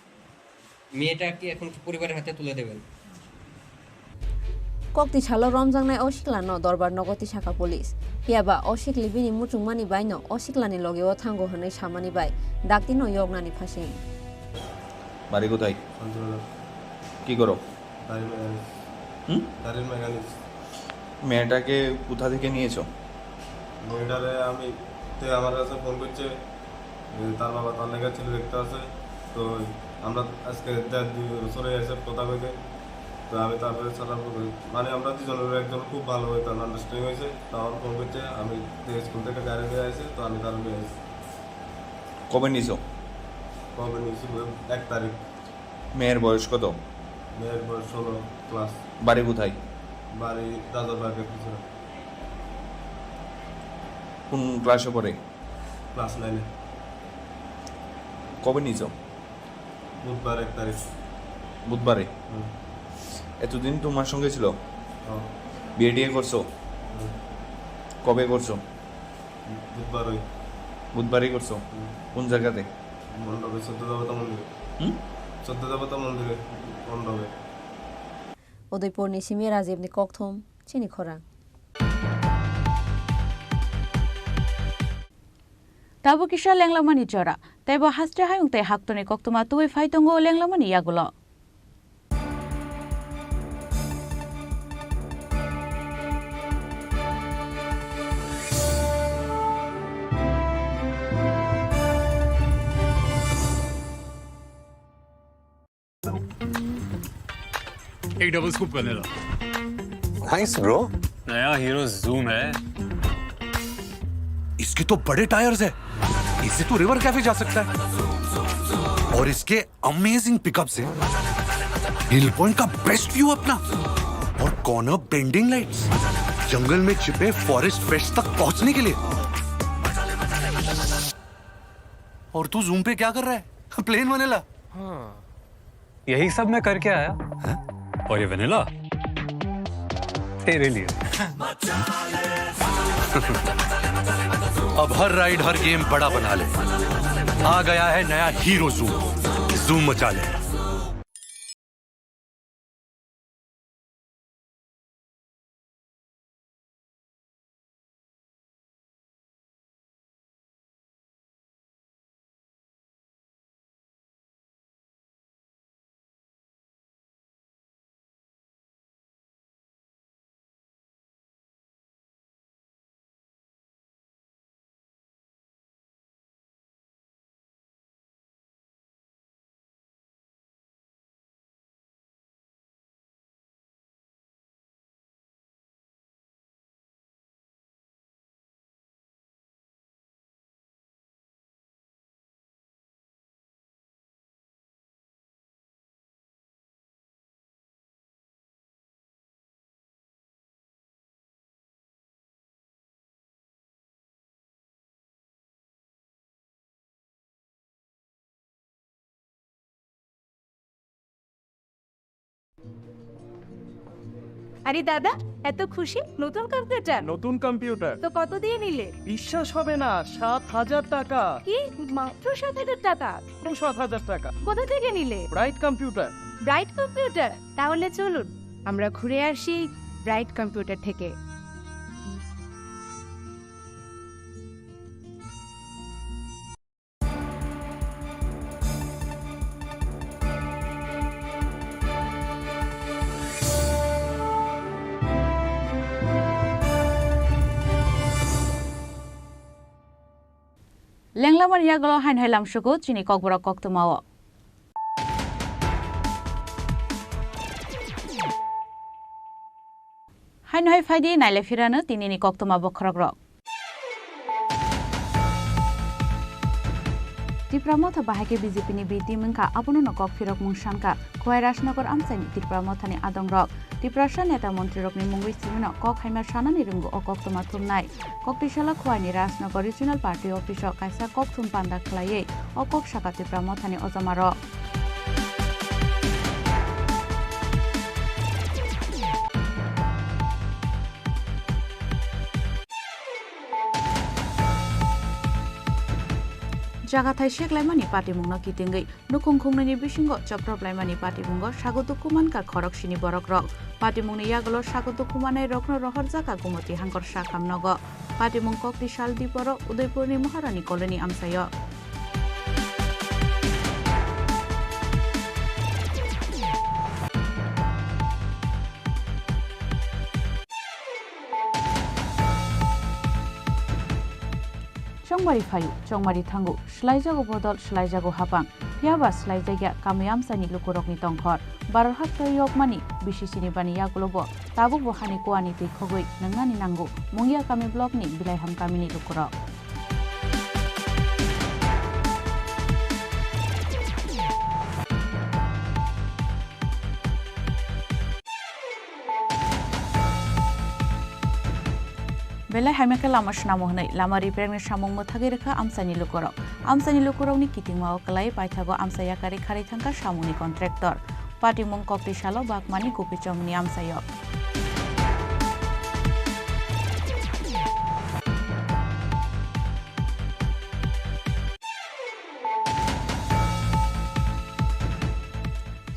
মেয়েটা কি এখন পরিবারের হাতে তুলে দেবেন? Kokti salo romjaknai o siklano dorbar nogo tisakha police. Phiya ba o sikli bini muchungmani baino o siklani logeo thango hwnwi samani bai daktino yoknani phasing. বাড়ি কোথায়? শান্তিবাজার। কি করো? গাড়ি মেকানিক। হুম? গাড়ির মেকানিক। মেয়েটাকে কোথা থেকে নিয়েছো? মেয়েটারে আমি, তে আমার কাছে ফোন করছে, এ, তার বাবা তার লেখা ছিল দেখতে আছে। তো আমরা আজকে দেড় দুই বছর হয়ে গেছে কথা কইতে। তো আমি তারপরে ছাড়া, মানে, আমরা দুজনের একজন খুব ভালো হইতাম, আন্ডারস্ট্যান্ডিং হয়েছে। তো আমার ফোন করছে, আমি স্কুল থেকে গাড়ি নিয়ে আসি, তো আমি তার নিয়ে আসি। কবে নিছো? কবে নিছি? এক তারিখ। মেয়ের বয়স কত? মেয়ের বয়স ষোলো ক্লাস। বাড়ি কোথায়? বাড়ি রাজারবাগের পিছনে। কোন ক্লাসে পড়ে? ক্লাস নাইনে। কবে নিছো? বুধবার এক তারিখ। বুধবারে? হুম। এতদিন তোমার সঙ্গে ছিল? হ্যাঁ। বিয়ে টিয়ে করছো? হুম। কবে করছো? বুধবারই। বুধবারই করছো? হুম। কোন জায়গাতে? মণ্ডপে, সত্য দেবতা মন্দিরে। হুম? সত্য দেবতা মন্দিরে, মণ্ডপে। Udaipurni simi Rajibni kokthum, chini khorang. Tabuk kisa lenglamani jora, teibo haste hayung tei haktorni koktwma tubui phai tongo lenglamani yagulo. एक double scoop vanilla. Nice bro. नया हीरो जूम है। इसके तो बड़े टायर्स है, इससे तो रिवर कैफे जा सकता है। और इसके अमेजिंग पिकअप्स हैं, हिल पॉइंट का बेस्ट व्यू अपना, और कॉर्नर बेंडिंग लाइट्स, जंगल में छिपे फॉरेस्ट फ्रेश तक पहुंचने के लिए। और तू जूम पे क्या कर रहा है? Plane vanilla. हाँ। यही सब मैं करके आया। हैं? और ये वनीला तेरे लिए। अब हर राइड, हर गेम बड़ा बना ले। आ गया है नया हीरो जूम। जूम मचा ले। আরে দাদা, এত খুশি? নতুন কম্পিউটার? নতুন কম্পিউটার। তো কত দিয়ে নিলে? বিশ্বাস হবে না, সাত হাজার টাকা। কি? মাত্র সাত হাজার টাকা? মাত্র সাত হাজার টাকা। কোথা থেকে নিলে? Bright computer. Bright computer? তাহলে চলুন, আমরা ঘুরে আসি ব্রাইট কম্পিউটার থেকে। Lenglamani yagulo haino hai lamsugo chini kokborok koktwmao. Haino hai phaidi naile phirano tinini koktwma bokhorokrok. Tipra Motha bahai khe B J P ni B team wngkha, abono no kok phirokmung sankha. Khowai Rajnagar amchaini Tipra Mothani adongrok Tiprasa neta montrirokni mungwi simino kok haima sanani rwngo o koktwma thumnai. Koktwisala Khowai ni Rajnagar Regional Party Office o kaisa kokthum panda khlaiwi o kok sakha Tipra Mothani ojamarok. Jaga thai sek laimani patimungno kitingwi nukhung khungnwini bisingo choprophlaimani patimungo sago dukhu mankha khoroksini borokrok. Patimungni yagulo sago dukhu manai rokno rohorjakha Gumoti Hangkor Sakham nogo. Patimung kokti sal diporo Udaipurni Maharani Colony amchaio. Chongmari phaio, chongmari thango, swlaijago bodol, swlaijago hapang, phiyaba swlaijakya kamiyamsani lukurokni tongkhor. Baror hakto yokmani B C C ni bani yagulobo tabukbo hani kuani twi khogwi nwngnani nango, Mungia kami block ni Bilaiham kamini lukurok. Belai hamya khe lama swnamo hwnwi lama repair ni samung mwthagwi rwkha amchaini lukurok. Amchaini lukurokni kitingmao kwlai paithago amcha yakari kharwi thangkha samungni contractor. Patimung kokti salo Bagmani Gopichongni amchaio.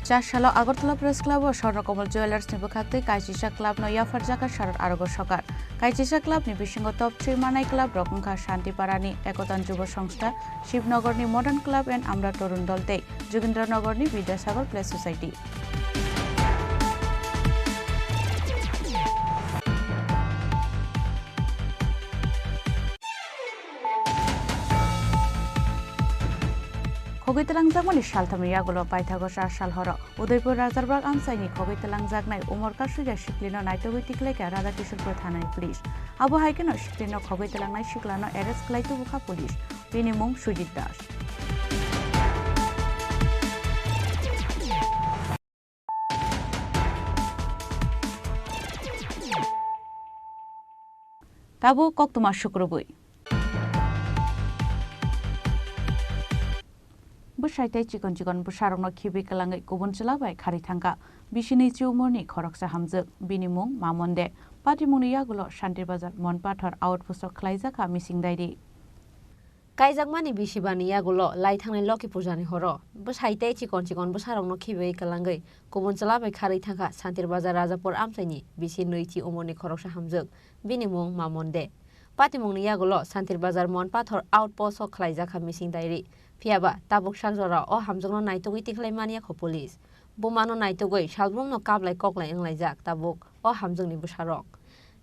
Char salo Agartala Press Club o Swarno Kamal Jewellers ni bwkhaktwi kaisisa club no yapharjakha Sarat Arogo Sokar. Kaisisa club ni bisingo top three manai club rok wngkha Shantiparani Ekotan Jubo Songstha, Shibnogor ni Modern Club and Amra Torun Dol tei Jogindranagar ni Bidyasagar Play Society. Khogwi twlangjakmani salthamni yagulo paithago char sal horo Udaipur Rajarbago amchaini khogwi twlangjaknai umor kasui ya siklino naitugwi tikhlaikha Radha Kishorpur thanani police. Abo hai kheno siklino khogwi twlangnai siklano arrest khlai tubukha police. Bini mung Sujit Das. Tabuk koktwma sukrubwi. Bwsai tei chikon chikon bwsarokno khibi kwlangwi kubun chwla bai kharwi thangkha. Bisi nwichi umorni khoroksa hamjwk, bini mung Mamon De. Patimungni yagulo Shantir Bazar Mon Pathor outpost-o khwlaijakha missing diary. Kaijakmani bisi bani yagulo lai thangnai Loki Pujani horo bwsai tei chikon chikon bwsarokno khibiwi kwlangwi kubun chwla bai kharwi thangkha Shantir Bazar Rajapur amchaini bisi nwichi umorni khoroksa hamjwk, bini mung Mamon De. Patimungni yagulo Shantir Bazar Mon Pathor outpost-o khwlaijakha missing diary. Phiyaba tabuk sak jora o hamjwkno naitugwi tikhlai manya kho police. Bumano naitugwi salbrumno kaplai koklai wnglaijak tabuk o hamjwkni bwsarok.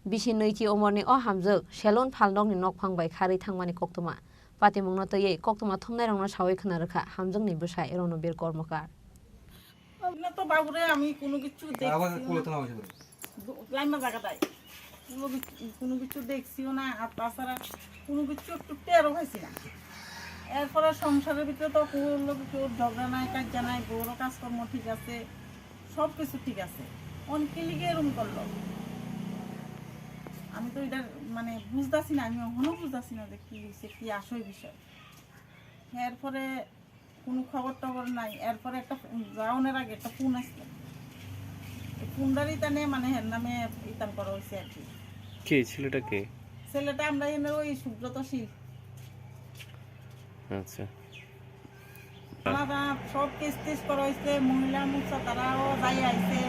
Bisi nwichi umorni o hamjwk salon phalnokni nokphang bai kharwi thangmani koktwma. Patimungno twiwi koktwma thumnairokno sawi khna rwkha hamjwkni bwsai Ronobir Kormokar. না তো বাবুরে আমি কোনো কিছু দেখছি না। দো-, লাইমা জায়গা দেয়। কোনো কিছু, কোনো কিছু দেখছিও না, আর তাছাড়া কোনো কিছু একটু টেরও পাইছি না। এরপরে সংসারের ভিতরে তো কেউ লোক কেউ ঝগড়া নাই, কাজ্জা নাই, বউরও কাজকর্ম ঠিক আছে, সব কিছু ঠিক আছে। অন কি লিগে এরম করলো? আমি তো এটা মানে বুঝতাছি না, আমি এখনো বুঝতাছি না যে কি হইছে, কি আসল বিষয়। এরপরে কোনো খবর টবর নাই। এরপরে একটা ফো-, যাওনের আগে একটা ফোন আসলো। এই ফোনদারি তানে মানে হের নামে ইতাম করা হয়েছে আর কি। কে ছেলেটা কে? ছেলেটা আমরা এনে ওই সুব্রত শীল। আচ্ছা। আলাদা সব কেস টেস করা হয়েছে, মহিলা মোর্চা তারাও যাই আইছে,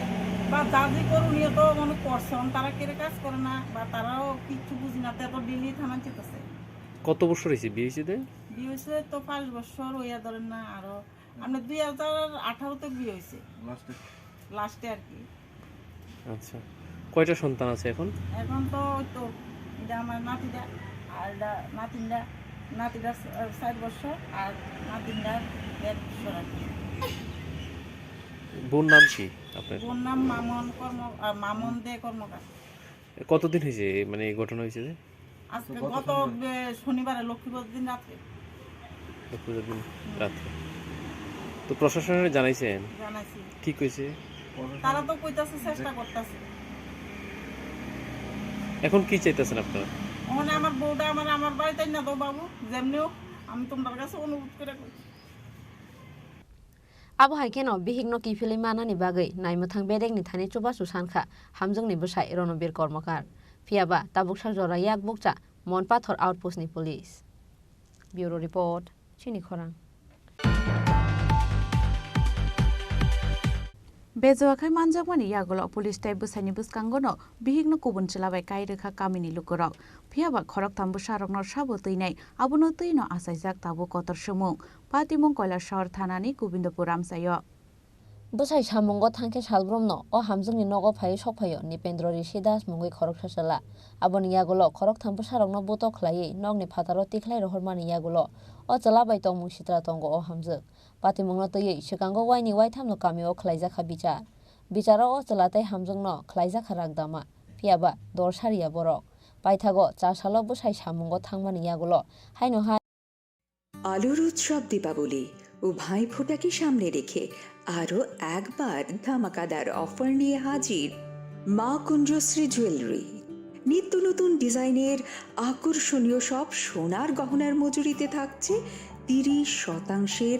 বা যা যে করুণীয় তো মনে করছে, অন তারা কেড়ে কাজ করে না, বা তারাও কিচ্ছু বুঝি না, তে তো ডেলি থানা যেতেছে। কত বছর হয়েছে বিয়ে হয়েছে দে? বিয়ে হয়েছে তো পাঁচ বছর হইয়া ধরেন না, আরো আমরা দুই হাজার আঠারোতে বিয়ে হয়েছে। লাস্টে। লাস্টে আর কি। আচ্ছা, কয়টা সন্তান আছে এখন? এখন তো ওই তো এটা আমার নাতিটা, আর এটা নাতিনটা, নাতিটা ছ-, চার বছর, আর নাতিনটা দেড় বছর আর কি। বোন নাম কি আপনার? বোন নাম মামন কর্ম-, আহ, মামন দে কর্মকার। কতদিন হয়েছে এই, মানে, এই ঘটনা হয়েছে যে? আজকে তো গত গত শনিবারে। বে-, শনিবারে লক্ষ্মীপুর দিন রাত্রে। লক্ষ্মীপুর দিন হুম। রাত্রে। তো প্রশাসনে জানাইছেন? জানাইছি। কি কইছে? তারা তো কইতাছে চেষ্টা করতাছে। এখন কি চাইতেছেন আপনারা? ওখানে আমার বউটা আমার, আমার বাড়িতে না দাও বাবু, যেমনি হোক আমি তোমার কাছে অনুরোধ করে কই। Abo hai kheno bihikno kiphilwi manani bagwi naimwthang bedekni thani chubachu sankha hamjwkni bwsai Ronobir Kormokar. Phiyaba tabuksak jora yak bukcha Monpathor outpost ni police. Bureau report, Chini khorang. Bejoa khai manjakmani yagulo police tei bwsaini bwskangono bihikno kubun chwla bai kai rwkha kamini lukurok. Phiya ba khoroktham bwsarokno sabo twinai, abono twino achaijak tabuk kotor swmung. Patimung Koilashahar thanani Gobindapur amchaio. Bwsai samungo thangkhe salbrumno o hamjwkni nogo phaiwi sokphaio Nipendra Rishi Das mungwi khoroksa chwla. Aboni yagulo khoroktham bwsarokno buto khlaiwi nokni phataro tikhlai rohormani yagulo o chwla bai tongmung sitra tongo o hamjwk. Patimungno twiwi swkango waini waithamno kamio khlaijakha bichar. Bicharo o chwla tei hamjwkno khlaijakha rakdama, phiyaba dol sariya borok. Paithago chasalo bwsai samungo thangmani yagulo haino hai. আলোর উৎসব দীপাবলি ও ভাইফোঁটাকে সামনে রেখে আরও একবার ধামাকাদার অফার নিয়ে হাজির মা কুঞ্জশ্রী জুয়েলারি। নিত্য নতুন ডিজাইনের আকর্ষণীয় সব সোনার গহনার মজুরিতে থাকছে তিরিশ শতাংশের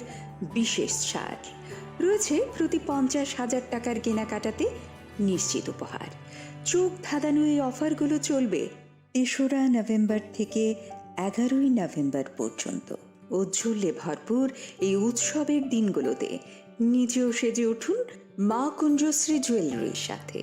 বিশেষ ছাড়। রয়েছে প্রতি পঞ্চাশ হাজার টাকার কেনাকাটাতে নিশ্চিত উপহার। চোখ ধাঁধানো এই অফারগুলো চলবে তেসরা নভেম্বর থেকে এগারোই নভেম্বর পর্যন্ত। ঔজ্জ্বল্যে ভরপুর এই উৎসবের দিনগুলোতে নিজেও সেজে উঠুন মা কুঞ্জশ্রী জুয়েলারির সাথে।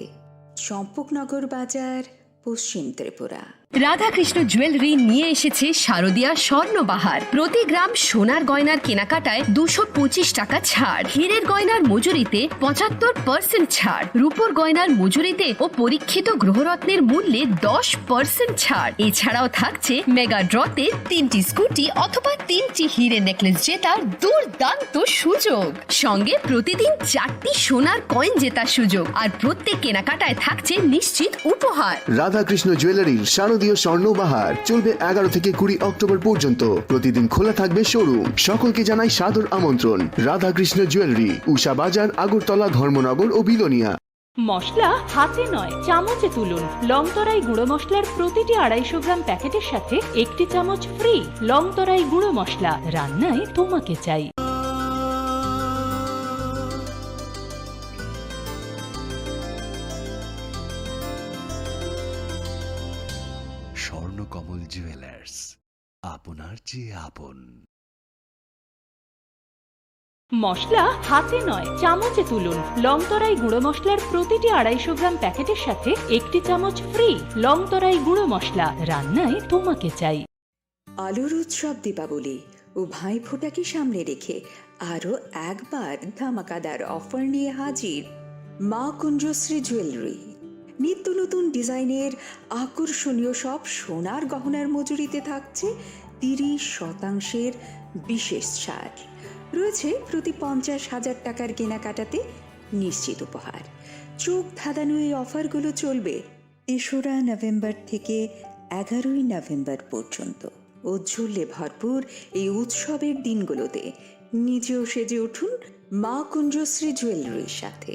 চম্পকনগর বাজার, পশ্চিম ত্রিপুরা। রাধাকৃষ্ণ জুয়েলারি নিয়ে এসেছে শারদীয়া স্বর্ণবাহার। প্রতি গ্রাম সোনার গয়নার কেনাকাটায় দুশো পঁচিশ টাকা ছাড়, হীরের গয়নার মজুরিতে পঁচাত্তর পার্সেন্ট ছাড়, রূপোর গয়নার মজুরিতে ও পরীক্ষিত গ্রহরত্নের মূল্যে দশ পার্সেন্ট ছাড়। এছাড়াও থাকছে মেগা ড্রতে তিনটি স্কুটি অথবা তিনটি হিরে নেকলেস জেতার দুর্দান্ত সুযোগ। সঙ্গে প্রতিদিন চারটি সোনার কয়েন জেতার সুযোগ, আর প্রত্যেক কেনাকাটায় থাকছে নিশ্চিত উপহার। রাধাকৃষ্ণ জুয়েলারির শারদীয় স্বর্ণ বাহার চলবে এগারো থেকে কুড়ি অক্টোবর পর্যন্ত। প্রতিদিন খোলা থাকবে শোরুম। সকলকে জানাই সাদর আমন্ত্রণ। রাধাকৃষ্ণ জুয়েলারি, উষা বাজার, আগরতলা, ধর্মনগর ও বিলোনিয়া। মশলা হাতে নয়, চামচে তুলুন। লংতরাই গুঁড়ো মশলার প্রতিটি আড়াইশো গ্রাম প্যাকেটের সাথে একটি চামচ ফ্রি। লংতরাই গুঁড়ো মশলা, রান্নায় তোমাকে চাই। স্বর্ণকমল জুয়েলার্স, আপনার চেয়ে আপন। মশলা হাতে নয়, চামচে তুলুন। লংতরাই গুঁড়ো মশলার প্রতিটি আড়াইশো গ্রাম প্যাকেটের সাথে একটি চামচ ফ্রি। লংতরাই গুঁড়ো মশলা, রান্নায় তোমাকে চাই। আলোর উৎসব দীপাবলি ও ভাইফোঁটাকে সামনে রেখে আরও একবার ধামাকাদার অফার নিয়ে হাজির মা কুঞ্জশ্রী জুয়েলারি। নিত্য নতুন ডিজাইনের আকর্ষণীয় সব সোনার গহনার মজুরিতে থাকছে তিরিশ শতাংশের বিশেষ ছাড়। রয়েছে প্রতি পঞ্চাশ হাজার টাকার কেনাকাটাতে নিশ্চিত উপহার। চোখ ধাঁধানো এই অফারগুলো চলবে তেসরা নভেম্বর থেকে এগারোই নভেম্বর পর্যন্ত। ঔজ্জ্বল্যে ভরপুর এই উৎসবের দিনগুলোতে নিজেও সেজে উঠুন মা কুঞ্জশ্রী জুয়েলারির সাথে।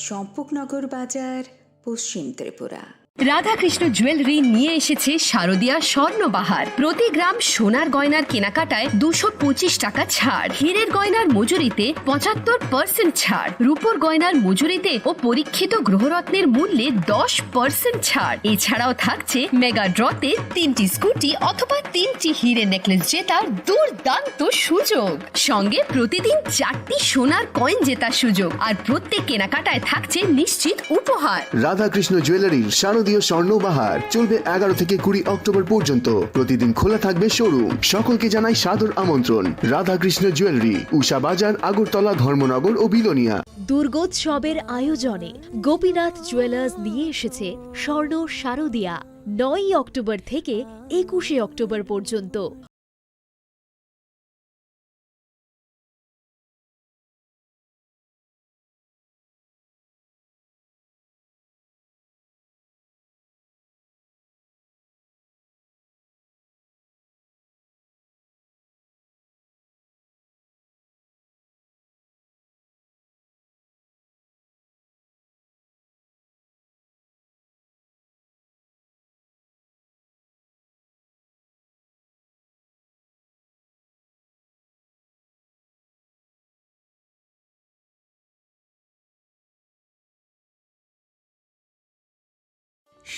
চম্পকনগর বাজার, পশ্চিম ত্রিপুরা। রাধাকৃষ্ণ জুয়েলারি নিয়ে এসেছে শারদীয়া স্বর্ণবাহার। প্রতি গ্রাম সোনার গয়নার কেনাকাটায় দুশো পঁচিশ টাকা ছাড়, হীরের গয়নার মজুরিতে পঁচাত্তর পার্সেন্ট ছাড়, রূপোর গয়নার মজুরিতে ও পরীক্ষিত গ্রহরত্নের মূল্যে দশ পার্সেন্ট ছাড়। এছাড়াও থাকছে মেগা ড্রতে তিনটি স্কুটি অথবা তিনটি হিরে নেকলেস জেতার দুর্দান্ত সুযোগ। সঙ্গে প্রতিদিন চারটি সোনার কয়েন জেতার সুযোগ, আর প্রত্যেক কেনাকাটায় থাকছে নিশ্চিত উপহার। রাধাকৃষ্ণ জুয়েলারির শারদীয় স্বর্ণ বাহার চলবে এগারো থেকে কুড়ি অক্টোবর পর্যন্ত। প্রতিদিন খোলা থাকবে শোরুম। সকলকে জানাই সাদর আমন্ত্রণ। রাধাকৃষ্ণ জুয়েলারি, উষা বাজার, আগরতলা, ধর্মনগর ও বিলোনিয়া। দুর্গোৎসবের আয়োজনে গোপীনাথ জুয়েলার্স নিয়ে এসেছে স্বর্ণ শারদিয়া, নয়ই অক্টোবর থেকে একুশে অক্টোবর পর্যন্ত।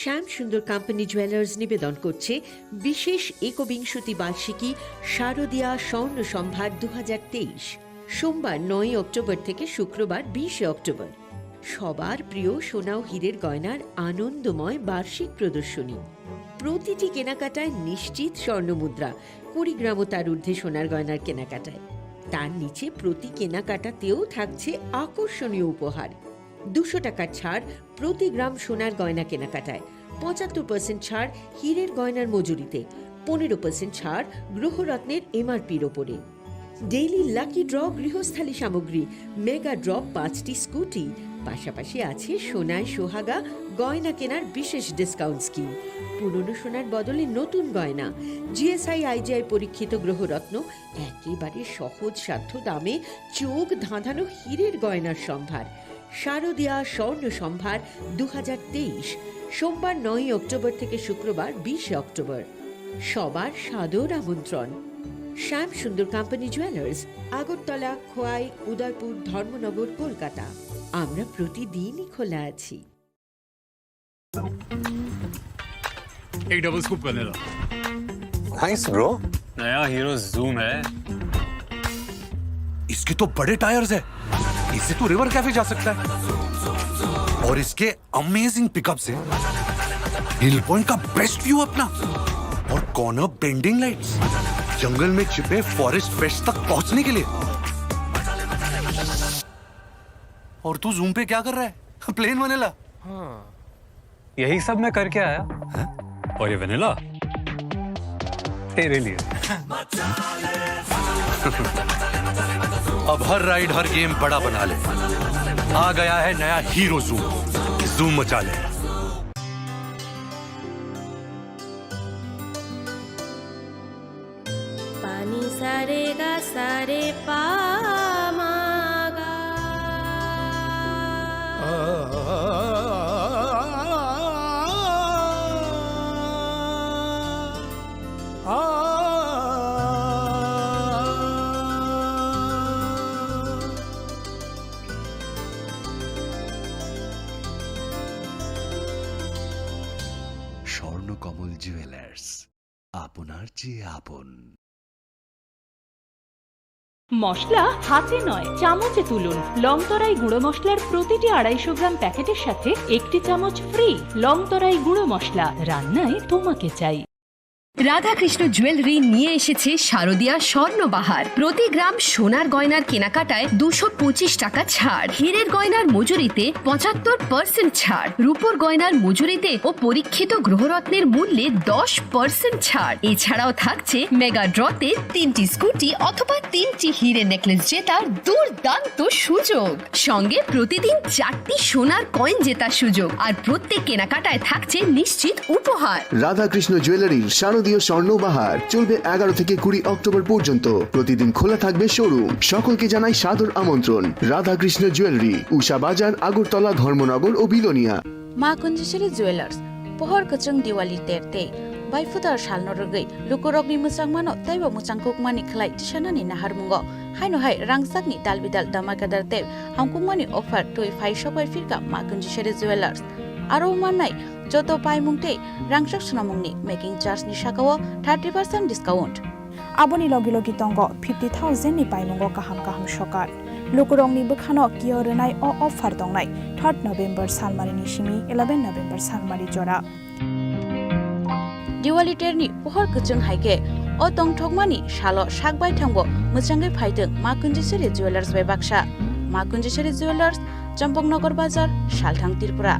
শ্যাম সুন্দর কোম্পানি জুয়েলার্স নিবেদন করছে বিশেষ একবিংশতি বার্ষিকী শারদীয়া স্বর্ণ সম্ভার দু হাজার তেইশ। সোমবার নয়ই অক্টোবর থেকে শুক্রবার বিশে অক্টোবর। সবার প্রিয় সোনা ও হীরের গয়নার আনন্দময় বার্ষিক প্রদর্শনী। প্রতিটি কেনাকাটায় নিশ্চিত স্বর্ণ মুদ্রা, কুড়ি গ্রাম ও তার ঊর্ধ্বে সোনার গয়নার কেনাকাটায়। তার নিচে প্রতি কেনাকাটাতেও থাকছে আকর্ষণীয় উপহার। দুশো টাকার ছাড় প্রতি গ্রাম সোনার গয়না কেনাকাটায়, পঁচাত্তর পার্সেন্ট ছাড় হীরের গয়নার মজুরিতে, পনেরো পার্সেন্ট ছাড় গ্রহরত্নের এমআরপির ওপরে। ডেইলি লাকি ড্র গৃহস্থালী সামগ্রী, মেগা ড্র পাঁচটি স্কুটি, পাশাপাশি আছে সোনায় সোহাগা গয়না কেনার বিশেষ ডিসকাউন্ট স্কিম। পুরনো সোনার বদলে নতুন গয়না, জিএসআই আইজিআই পরীক্ষিত গ্রহরত্ন, একেবারে সহজসাধ্য দামে চোখ ধাঁধানো হীরের গয়নার সম্ভার। শারদীয়া স্বর্ণ সম্ভার দু হাজার তেইশ, সোমবার নয়ই অক্টোবর থেকে শুক্রবার বিশে অক্টোবর। সবার সাদর আমন্ত্রণ। শ্যাম সুন্দর কোম্পানি জুয়েলার্স, আগরতলা, খোয়াই, উদয়পুর, ধর্মনগর, কলকাতা। আমরা প্রতিদিনই খোলা আছি। एक double scoop vanilla. Nice, bro। नया हीरो जूम है। इसके तो बड़े टायर्स है, इससे तो रिवर कैफे जा सकता है। और इसके अमेजिंग पिकअप से हिल पॉइंट का बेस्ट व्यू अपना, और कॉर्नर बेंडिंग लाइट्स, जंगल में छिपे फॉरेस्ट फ्रेश तक पहुंचने के लिए। और तू जूम पे क्या कर रहा है? Plain vanilla. हाँ। यही सब मैं करके आया। हैं? और ये वेनिला तेरे लिए। अब हर राइड, हर गेम बड़ा बना ले। आ गया है नया हीरो जूम। जूम मचा ले। Pani sa re ga sa re pa ma ga. Swarnakamal jewellers, আপনার চেয়ে আপন। মশলা হাতে নয়, চামচে তুলুন। লংতরাই গুঁড়ো মশলার প্রতিটি আড়াইশো গ্রাম প্যাকেটের সাথে একটি চামচ ফ্রি। লংতরাই গুঁড়ো মশলা, রান্নায় তোমাকে চাই। রাধাকৃষ্ণ জুয়েলারি নিয়ে এসেছে শারদীয়া স্বর্ণবাহার। প্রতি গ্রাম সোনার গয়নার কেনাকাটায় দুশো পঁচিশ টাকা ছাড়, হীরের গয়নার মজুরিতে পঁচাত্তর পার্সেন্ট ছাড়, রূপোর গয়নার মজুরিতে ও পরীক্ষিত গ্রহরত্নের মূল্যে দশ পার্সেন্ট ছাড়। এছাড়াও থাকছে মেগা ড্রতে তিনটি স্কুটি অথবা তিনটি হিরে নেকলেস জেতার দুর্দান্ত সুযোগ। সঙ্গে প্রতিদিন চারটি সোনার কয়েন জেতার সুযোগ, আর প্রত্যেক কেনাকাটায় থাকছে নিশ্চিত উপহার। রাধাকৃষ্ণ জুয়েলারির শারদীয় স্বর্ণ বাহার চলবে এগারো থেকে কুড়ি অক্টোবর পর্যন্ত। প্রতিদিন খোলা থাকবে শোরুম। সকলকে জানাই সাদর আমন্ত্রণ। রাধাকৃষ্ণ জুয়েলারি, উষা বাজার, আগরতলা, ধর্মনগর ও Belonia. Ma Kunjishri Jewelers, pohor kwchwng Diwali ter tei baiphutar salno rwgwi lukurokni mwchangmano teibo mwchangkukmani khlai tisanani naharmungo. Haino hai rangchakni dalbidal damakadar tei hamkukmani offer twi phai sokbai phirkha Ma Kunjishri Jewelers. Aro mannai joto paimung tei rangchak swnamungni making charge ni sakao thirty percent discount. Aboni logi logi tongo fifty thousand ni paimungo kaham kaham sokar. Lukurokni bwkhano kio rwnai o offer tongnai third November salmarini simi eleven November salmari jora. Diwali terni pohor kwchwng hai khe o tongthokmani salo sak baithangbo mwchangwi phaitwng Ma Kunjishri Jewelers bai baksa. Ma Kunjishri Jewelers, Champaknagar Bazar, Salthang, Tripura.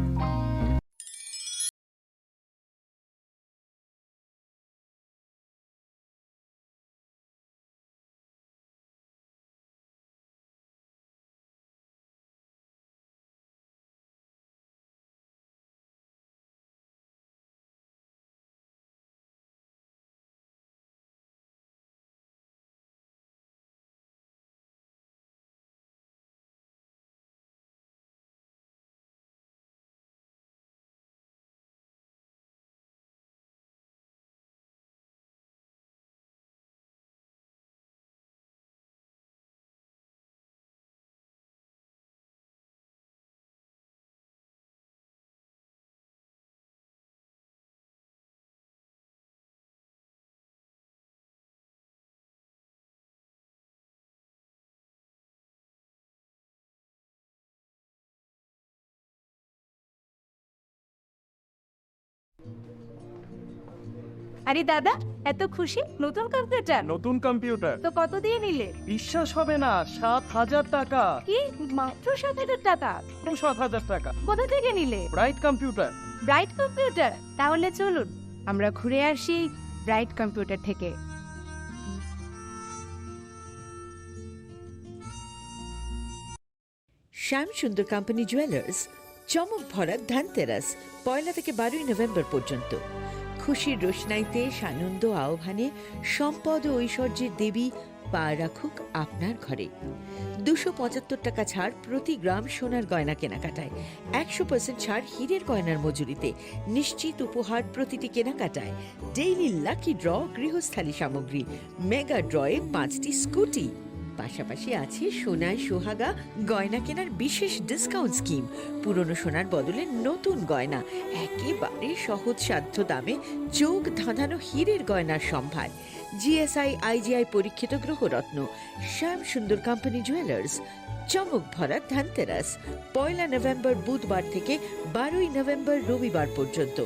আরে দাদা, এত খুশি? নতুন কম্পিউটার? নতুন কম্পিউটার। তো কত দিয়ে নিলে? বিশ্বাস হবে না, সাত হাজার টাকা। কি? মাত্র সাত হাজার টাকা? মাত্র সাত হাজার টাকা। কোথা থেকে নিলে? Bright computer. Bright computer? তাহলে চলুন, আমরা ঘুরে আসি ব্রাইট কম্পিউটার থেকে। শ্যাম সুন্দর কোম্পানি জুয়েলার্স, চমক ভরা ধনতেরাস, পয়লা থেকে বারোই নভেম্বর পর্যন্ত। খুশির রোশনাইতে সানন্দ আহ্বানে সম্পদ ও ঐশ্বর্যের দেবী পা রাখুক আপনার ঘরে। দুশো পঁচাত্তর টাকা ছাড় প্রতি গ্রাম সোনার গয়না কেনাকাটায়, একশো পার্সেন্ট ছাড় হীরের গয়নার মজুরিতে, নিশ্চিত উপহার প্রতিটি কেনাকাটায়, ডেইলি লাকি ড্র গৃহস্থালী সামগ্রী, মেগা ড্রয়ে পাঁচটি স্কুটি। পাশাপাশি আছে সোনায় সোহাগা গয়না কেনার বিশেষ ডিসকাউন্ট স্কিম, পুরনো সোনার বদলে নতুন গয়না, একেবারে সহজসাধ্য দামে চোখ ধাঁধানো হীরের গয়নার সম্ভার। জিএসআই আইজিআই পরীক্ষিত গ্রহরত্ন, শ্যাম সুন্দর কোম্পানি জুয়েলার্স, চমক ভরা ধনতেরাস, পয়লা নভেম্বর বুধবার থেকে বারোই নভেম্বর রবিবার পর্যন্ত।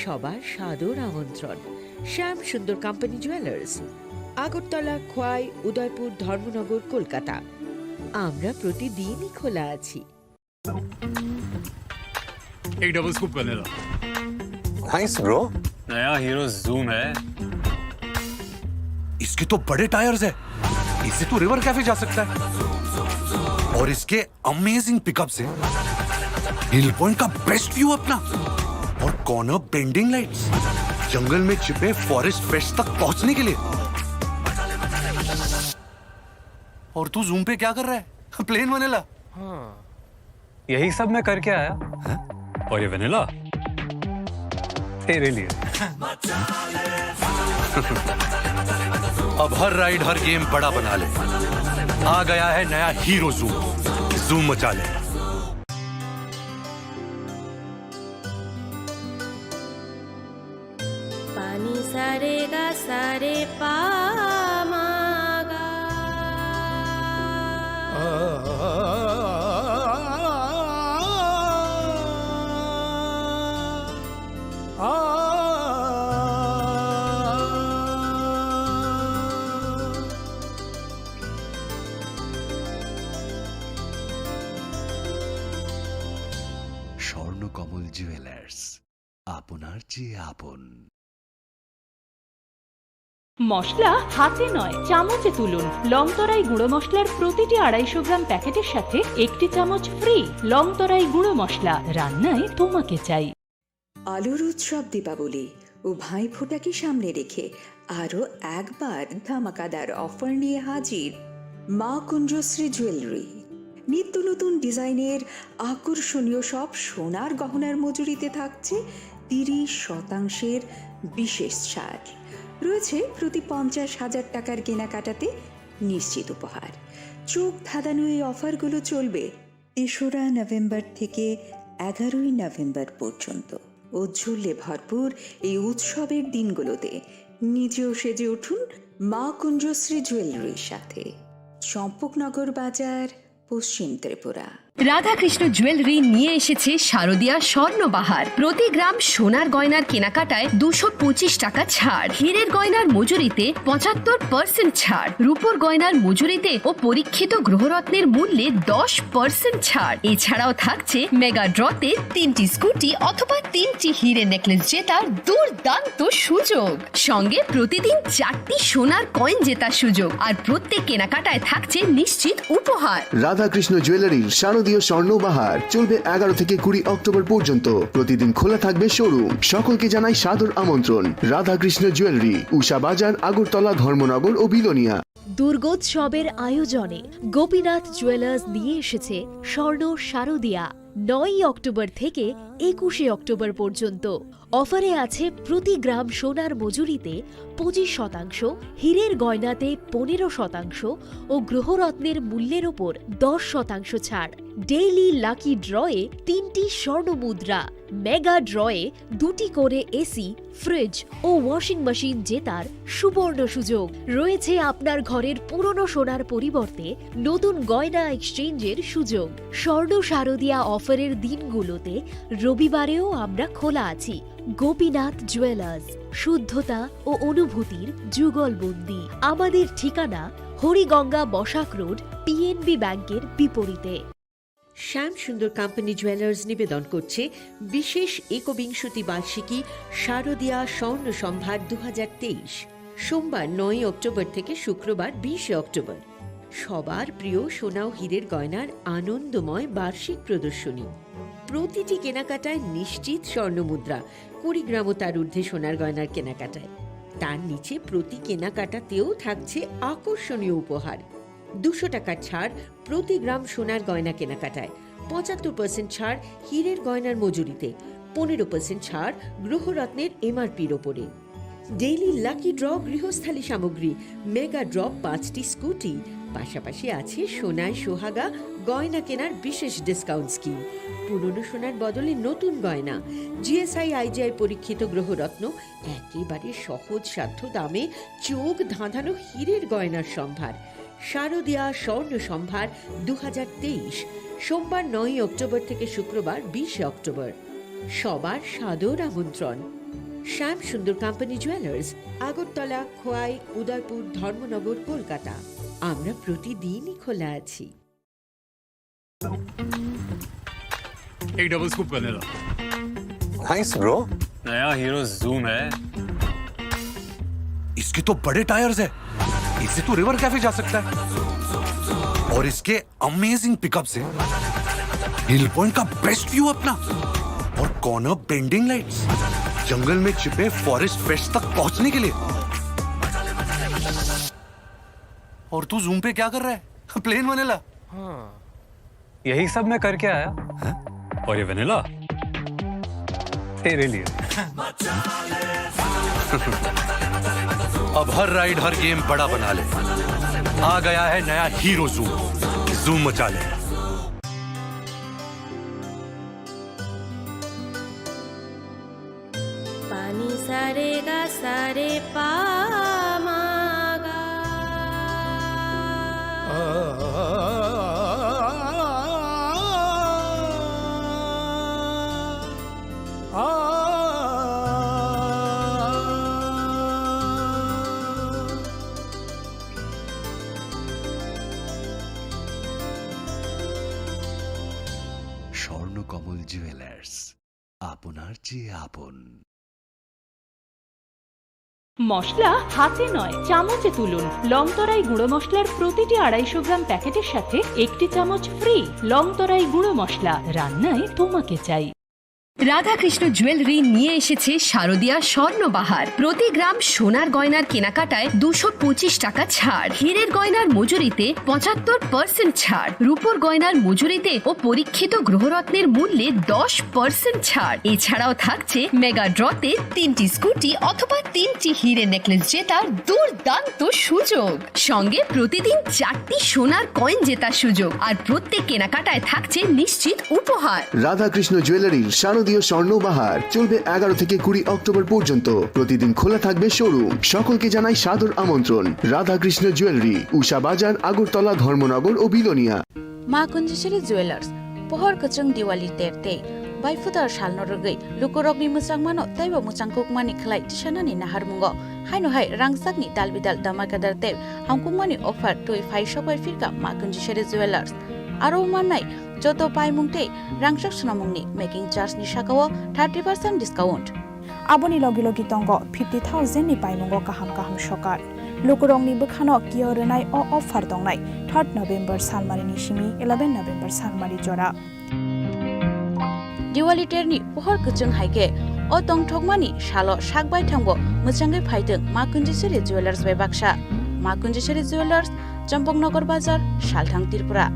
সবার সাদর আমন্ত্রণ। শ্যাম সুন্দর কোম্পানি জুয়েলার্স, আগরতলা, খোয়াই, উদয়পুর, ধর্মনগর, কলকাতা। আমরা প্রতিদিনই খোলা আছি। एक double scoop vanilla. Thanks, bro। नया हीरो जूम है। इसके तो बड़े टायर्स है, इससे तो रिवर कैफे जा सकता है। और इसके अमेजिंग पिकअप्स हैं। हिल पॉइंट का बेस्ट व्यू अपना, और कॉर्नर बेंडिंग लाइट्स, जंगल में छिपे फॉरेस्ट फ्रेश तक पहुंचने के लिए। और तू जूम पे क्या कर रहा है? Plain vanilla. हाँ। यही सब मैं करके आया। हैं? और ये वेनिला तेरे लिए। अब हर राइड, हर गेम बड़ा बना ले। आ गया है नया हीरो जूम। जूम मचा ले। Pani sa re ga sa re pa ma ga. Swarnakamal jewellers, আপনার চেয়ে আপন। মশলা হাতে নয়, চামচে তুলুন। লংতরাই গুঁড়ো মশলার প্রতিটি আড়াইশো গ্রাম প্যাকেটের সাথে একটি চামচ ফ্রি। লংতরাই গুঁড়ো মশলা, রান্নায় তোমাকে চাই। আলুর উৎসব দীপাবলি ও ভাইফোঁটাকে সামনে রেখে আরও একবার ধামাকাদার অফার নিয়ে হাজির মা কুঞ্জশ্রী জুয়েলারি। নিত্য নতুন ডিজাইনের আকর্ষণীয় সব সোনার গহনার মজুরিতে থাকছে তিরিশ শতাংশের বিশেষ ছাড়। রয়েছে প্রতি পঞ্চাশ হাজার টাকার কেনাকাটাতে নিশ্চিত উপহার। চোখ ধাঁধানো এই অফারগুলো চলবে তেসরা নভেম্বর থেকে এগারোই নভেম্বর পর্যন্ত। ঔজ্জ্বল্যে ভরপুর এই উৎসবের দিনগুলোতে নিজেও সেজে উঠুন মা কুঞ্জশ্রী জুয়েলারির সাথে। চম্পকনগর বাজার, পশ্চিম ত্রিপুরা। রাধাকৃষ্ণ জুয়েলারি নিয়ে এসেছে শারদিয়া স্বর্ণবাহার। প্রতি গ্রাম সোনার গয়নার কেনাকাটায় দুশো পঁচিশ টাকা ছাড়, হীরের গয়নার মজুরিতে পঁচাত্তর পার্সেন্ট ছাড়, রূপোর গয়নার মজুরিতে ও পরীক্ষিত গ্রহরত্নের মূল্যে দশ পার্সেন্ট ছাড়। এছাড়াও থাকছে মেগা ড্রতে তিনটি স্কুটি অথবা তিনটি হীরে নেকলেস জেতার দুর্দান্ত সুযোগ। সঙ্গে প্রতিদিন চারটি সোনার কয়েন জেতার সুযোগ, আর প্রত্যেক কেনাকাটায় থাকছে নিশ্চিত উপহার। রাধাকৃষ্ণ জুয়েলারির শারদীয় স্বর্ণ বাহার চলবে এগারো থেকে কুড়ি অক্টোবর পর্যন্ত। প্রতিদিন খোলা থাকবে শোরুম। সকলকে জানাই সাদর আমন্ত্রণ। রাধাকৃষ্ণ জুয়েলারি, উষা বাজার, আগরতলা, ধর্মনগর ও বিলোনিয়া। দুর্গোৎসবের আয়োজনে গোপীনাথ জুয়েলার্স নিয়ে এসেছে স্বর্ণ শারদিয়া। নয়ই অক্টোবর থেকে একুশে অক্টোবর পর্যন্ত অফারে আছে প্রতি গ্রাম সোনার মজুরিতে পঁচিশ শতাংশ, হীরের গয়নাতে পনেরো শতাংশ ও গ্রহরত্নের মূল্যের ওপর দশ শতাংশ ছাড়। ডেইলি লাকি ড্রয়ে তিনটি স্বর্ণ মুদ্রা, মেগা ড্রয়ে দুটি করে এসি, ফ্রিজ ও ওয়াশিং মেশিন জেতার সুবর্ণ সুযোগ। রয়েছে আপনার ঘরের পুরনো সোনার পরিবর্তে নতুন গয়না এক্সচেঞ্জের সুযোগ। স্বর্ণ শারদিয়া অফারের দিনগুলোতে রবিবারেও আমরা খোলা আছি। গোপীনাথ জুয়েলার্স, শুদ্ধতা ও অনুভূতির যুগলবন্দি। আমাদের ঠিকানা হরিগঙ্গা বসাক রোড, পিএনবি ব্যাংকের বিপরীতে। শ্যাম সুন্দর কোম্পানি জুয়েলার্স নিবেদন করছে বিশেষ একবিংশতি বার্ষিকী শারদীয়া স্বর্ণ সম্ভার দু হাজার তেইশ। সোমবার নয়ই অক্টোবর থেকে শুক্রবার বিশে অক্টোবর। সবার প্রিয় সোনা ও হীরের গয়নার আনন্দময় বার্ষিক প্রদর্শনী। প্রতিটি কেনাকাটায় নিশ্চিত স্বর্ণ মুদ্রা, কুড়ি গ্রাম ও তার ঊর্ধ্বে সোনার গয়নার কেনাকাটায়। তার নিচে প্রতি কেনাকাটাতেও থাকছে আকর্ষণীয় উপহার। দুশো টাকার ছাড় প্রতি গ্রাম সোনার গয়না কেনাকাটায়, পঁচাত্তর পার্সেন্ট ছাড় হীরের গয়নার মজুরিতে, পনেরো পার্সেন্ট ছাড় গ্রহরত্নের এমআরপির ওপরে। ডেইলি লাকি ড্র গৃহস্থালী সামগ্রী, মেগা ড্র পাঁচটি স্কুটি, পাশাপাশি আছে সোনায় সোহাগা গয়না কেনার বিশেষ ডিসকাউন্ট স্কিম। পুরনো সোনার বদলে নতুন গয়না, জিএসআই আইজিআই পরীক্ষিত গ্রহরত্ন, একেবারে সহজসাধ্য দামে চোখ ধাঁধানো হীরের গয়নার সম্ভার। শারদীয়া স্বর্ণ সম্ভার দু হাজার তেইশ, সোমবার নয়ই অক্টোবর থেকে শুক্রবার বিশে অক্টোবর। সবার সাদর আমন্ত্রণ। শ্যাম সুন্দর কোম্পানি জুয়েলার্স, আগরতলা, খোয়াই, উদয়পুর, ধর্মনগর, কলকাতা। আমরা প্রতিদিনই খোলা আছি। एक double scoop vanilla. Nice bro. नया हीरो जूम है। इसके तो बड़े टायर्स है, इससे तो रिवर कैफे जा सकता है। और इसके अमेजिंग पिकअप से हिल पॉइंट का बेस्ट व्यू अपना, और कॉर्नर बेंडिंग लाइट्स, जंगल में छिपे फॉरेस्ट फिश तक पहुंचने के लिए। और तू जूम पे क्या कर रहा है? Plane vanilla. हाँ। यही सब मैं करके आया। हैं? और ये वनीला तेरे लिए। अब हर राइड, हर गेम बड़ा बना ले। आ गया है नया हीरो जूम। जूम मचा ले। Pani sare ga sare pa ma ga. Swarnakamal jewellers, আপনার চেয়ে আপন। মশলা হাতে নয়, চামচে তুলুন। লংতরাই গুঁড়ো মশলার প্রতিটি আড়াইশো গ্রাম প্যাকেটের সাথে একটি চামচ ফ্রি। লংতরাই গুঁড়ো মশলা, রান্নায় তোমাকে চাই। রাধাকৃষ্ণ জুয়েলারি নিয়ে এসেছে শারদীয়া স্বর্ণবাহার। প্রতি গ্রাম সোনার গয়নার কেনাকাটায় দুশো পঁচিশ টাকা ছাড়, হীরের গয়নার মজুরিতে পঁচাত্তর পার্সেন্ট ছাড়, রূপোর গয়নার মজুরিতে ও পরীক্ষিত গ্রহরত্নের মূল্যে দশ পার্সেন্ট ছাড়। এছাড়াও থাকছে মেগা ড্রতে তিনটি স্কুটি অথবা তিনটি হীরে নেকলেস জেতার দুর্দান্ত সুযোগ। সঙ্গে প্রতিদিন চারটি সোনার কয়েন জেতার সুযোগ, আর প্রত্যেক কেনাকাটায় থাকছে নিশ্চিত উপহার। রাধাকৃষ্ণ জুয়েলারির শারদীয় স্বর্ণ বাহার চলবে এগারো থেকে কুড়ি অক্টোবর পর্যন্ত। প্রতিদিন খোলা থাকবে শোরুম। সকলকে জানাই সাদর আমন্ত্রণ। রাধাকৃষ্ণ জুয়েলারি, উষা বাজার, আগরতলা, ধর্মনগর ও Belonia. Ma Kunjisiri Jewelers, pohor kwchwng Diwali ter tei baiphutar salno rwgwi lukurokni mwchangmano teibo mwchangkukmani khlai tisanani naharmungo. Haino hai rangchakni dalbidal damakadar tei hamkukmani offer twi phai sokbai phirkha Ma Kunjisiri Jewelers. Aro mannai joto paimung tei rangchak swnamungni making charge ni sakao thirty percent discount. Aboni logi logi tongo fifty thousand ni paimungo kaham kaham sokar. Lukurokni bwkhano kiyo rwnai o offer tongnai third November salmari ni simi eleven November salmari jora. Diwali terni pohor kwchwng hai khe o tongthokmani salo sak baithangbo mwchangwi phaitwng Ma Kunjisiri Jewelers bai baksa. Ma Kunjisiri Jewelers, Champaknagar Bazar, Salthang, Tripura.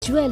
Jewel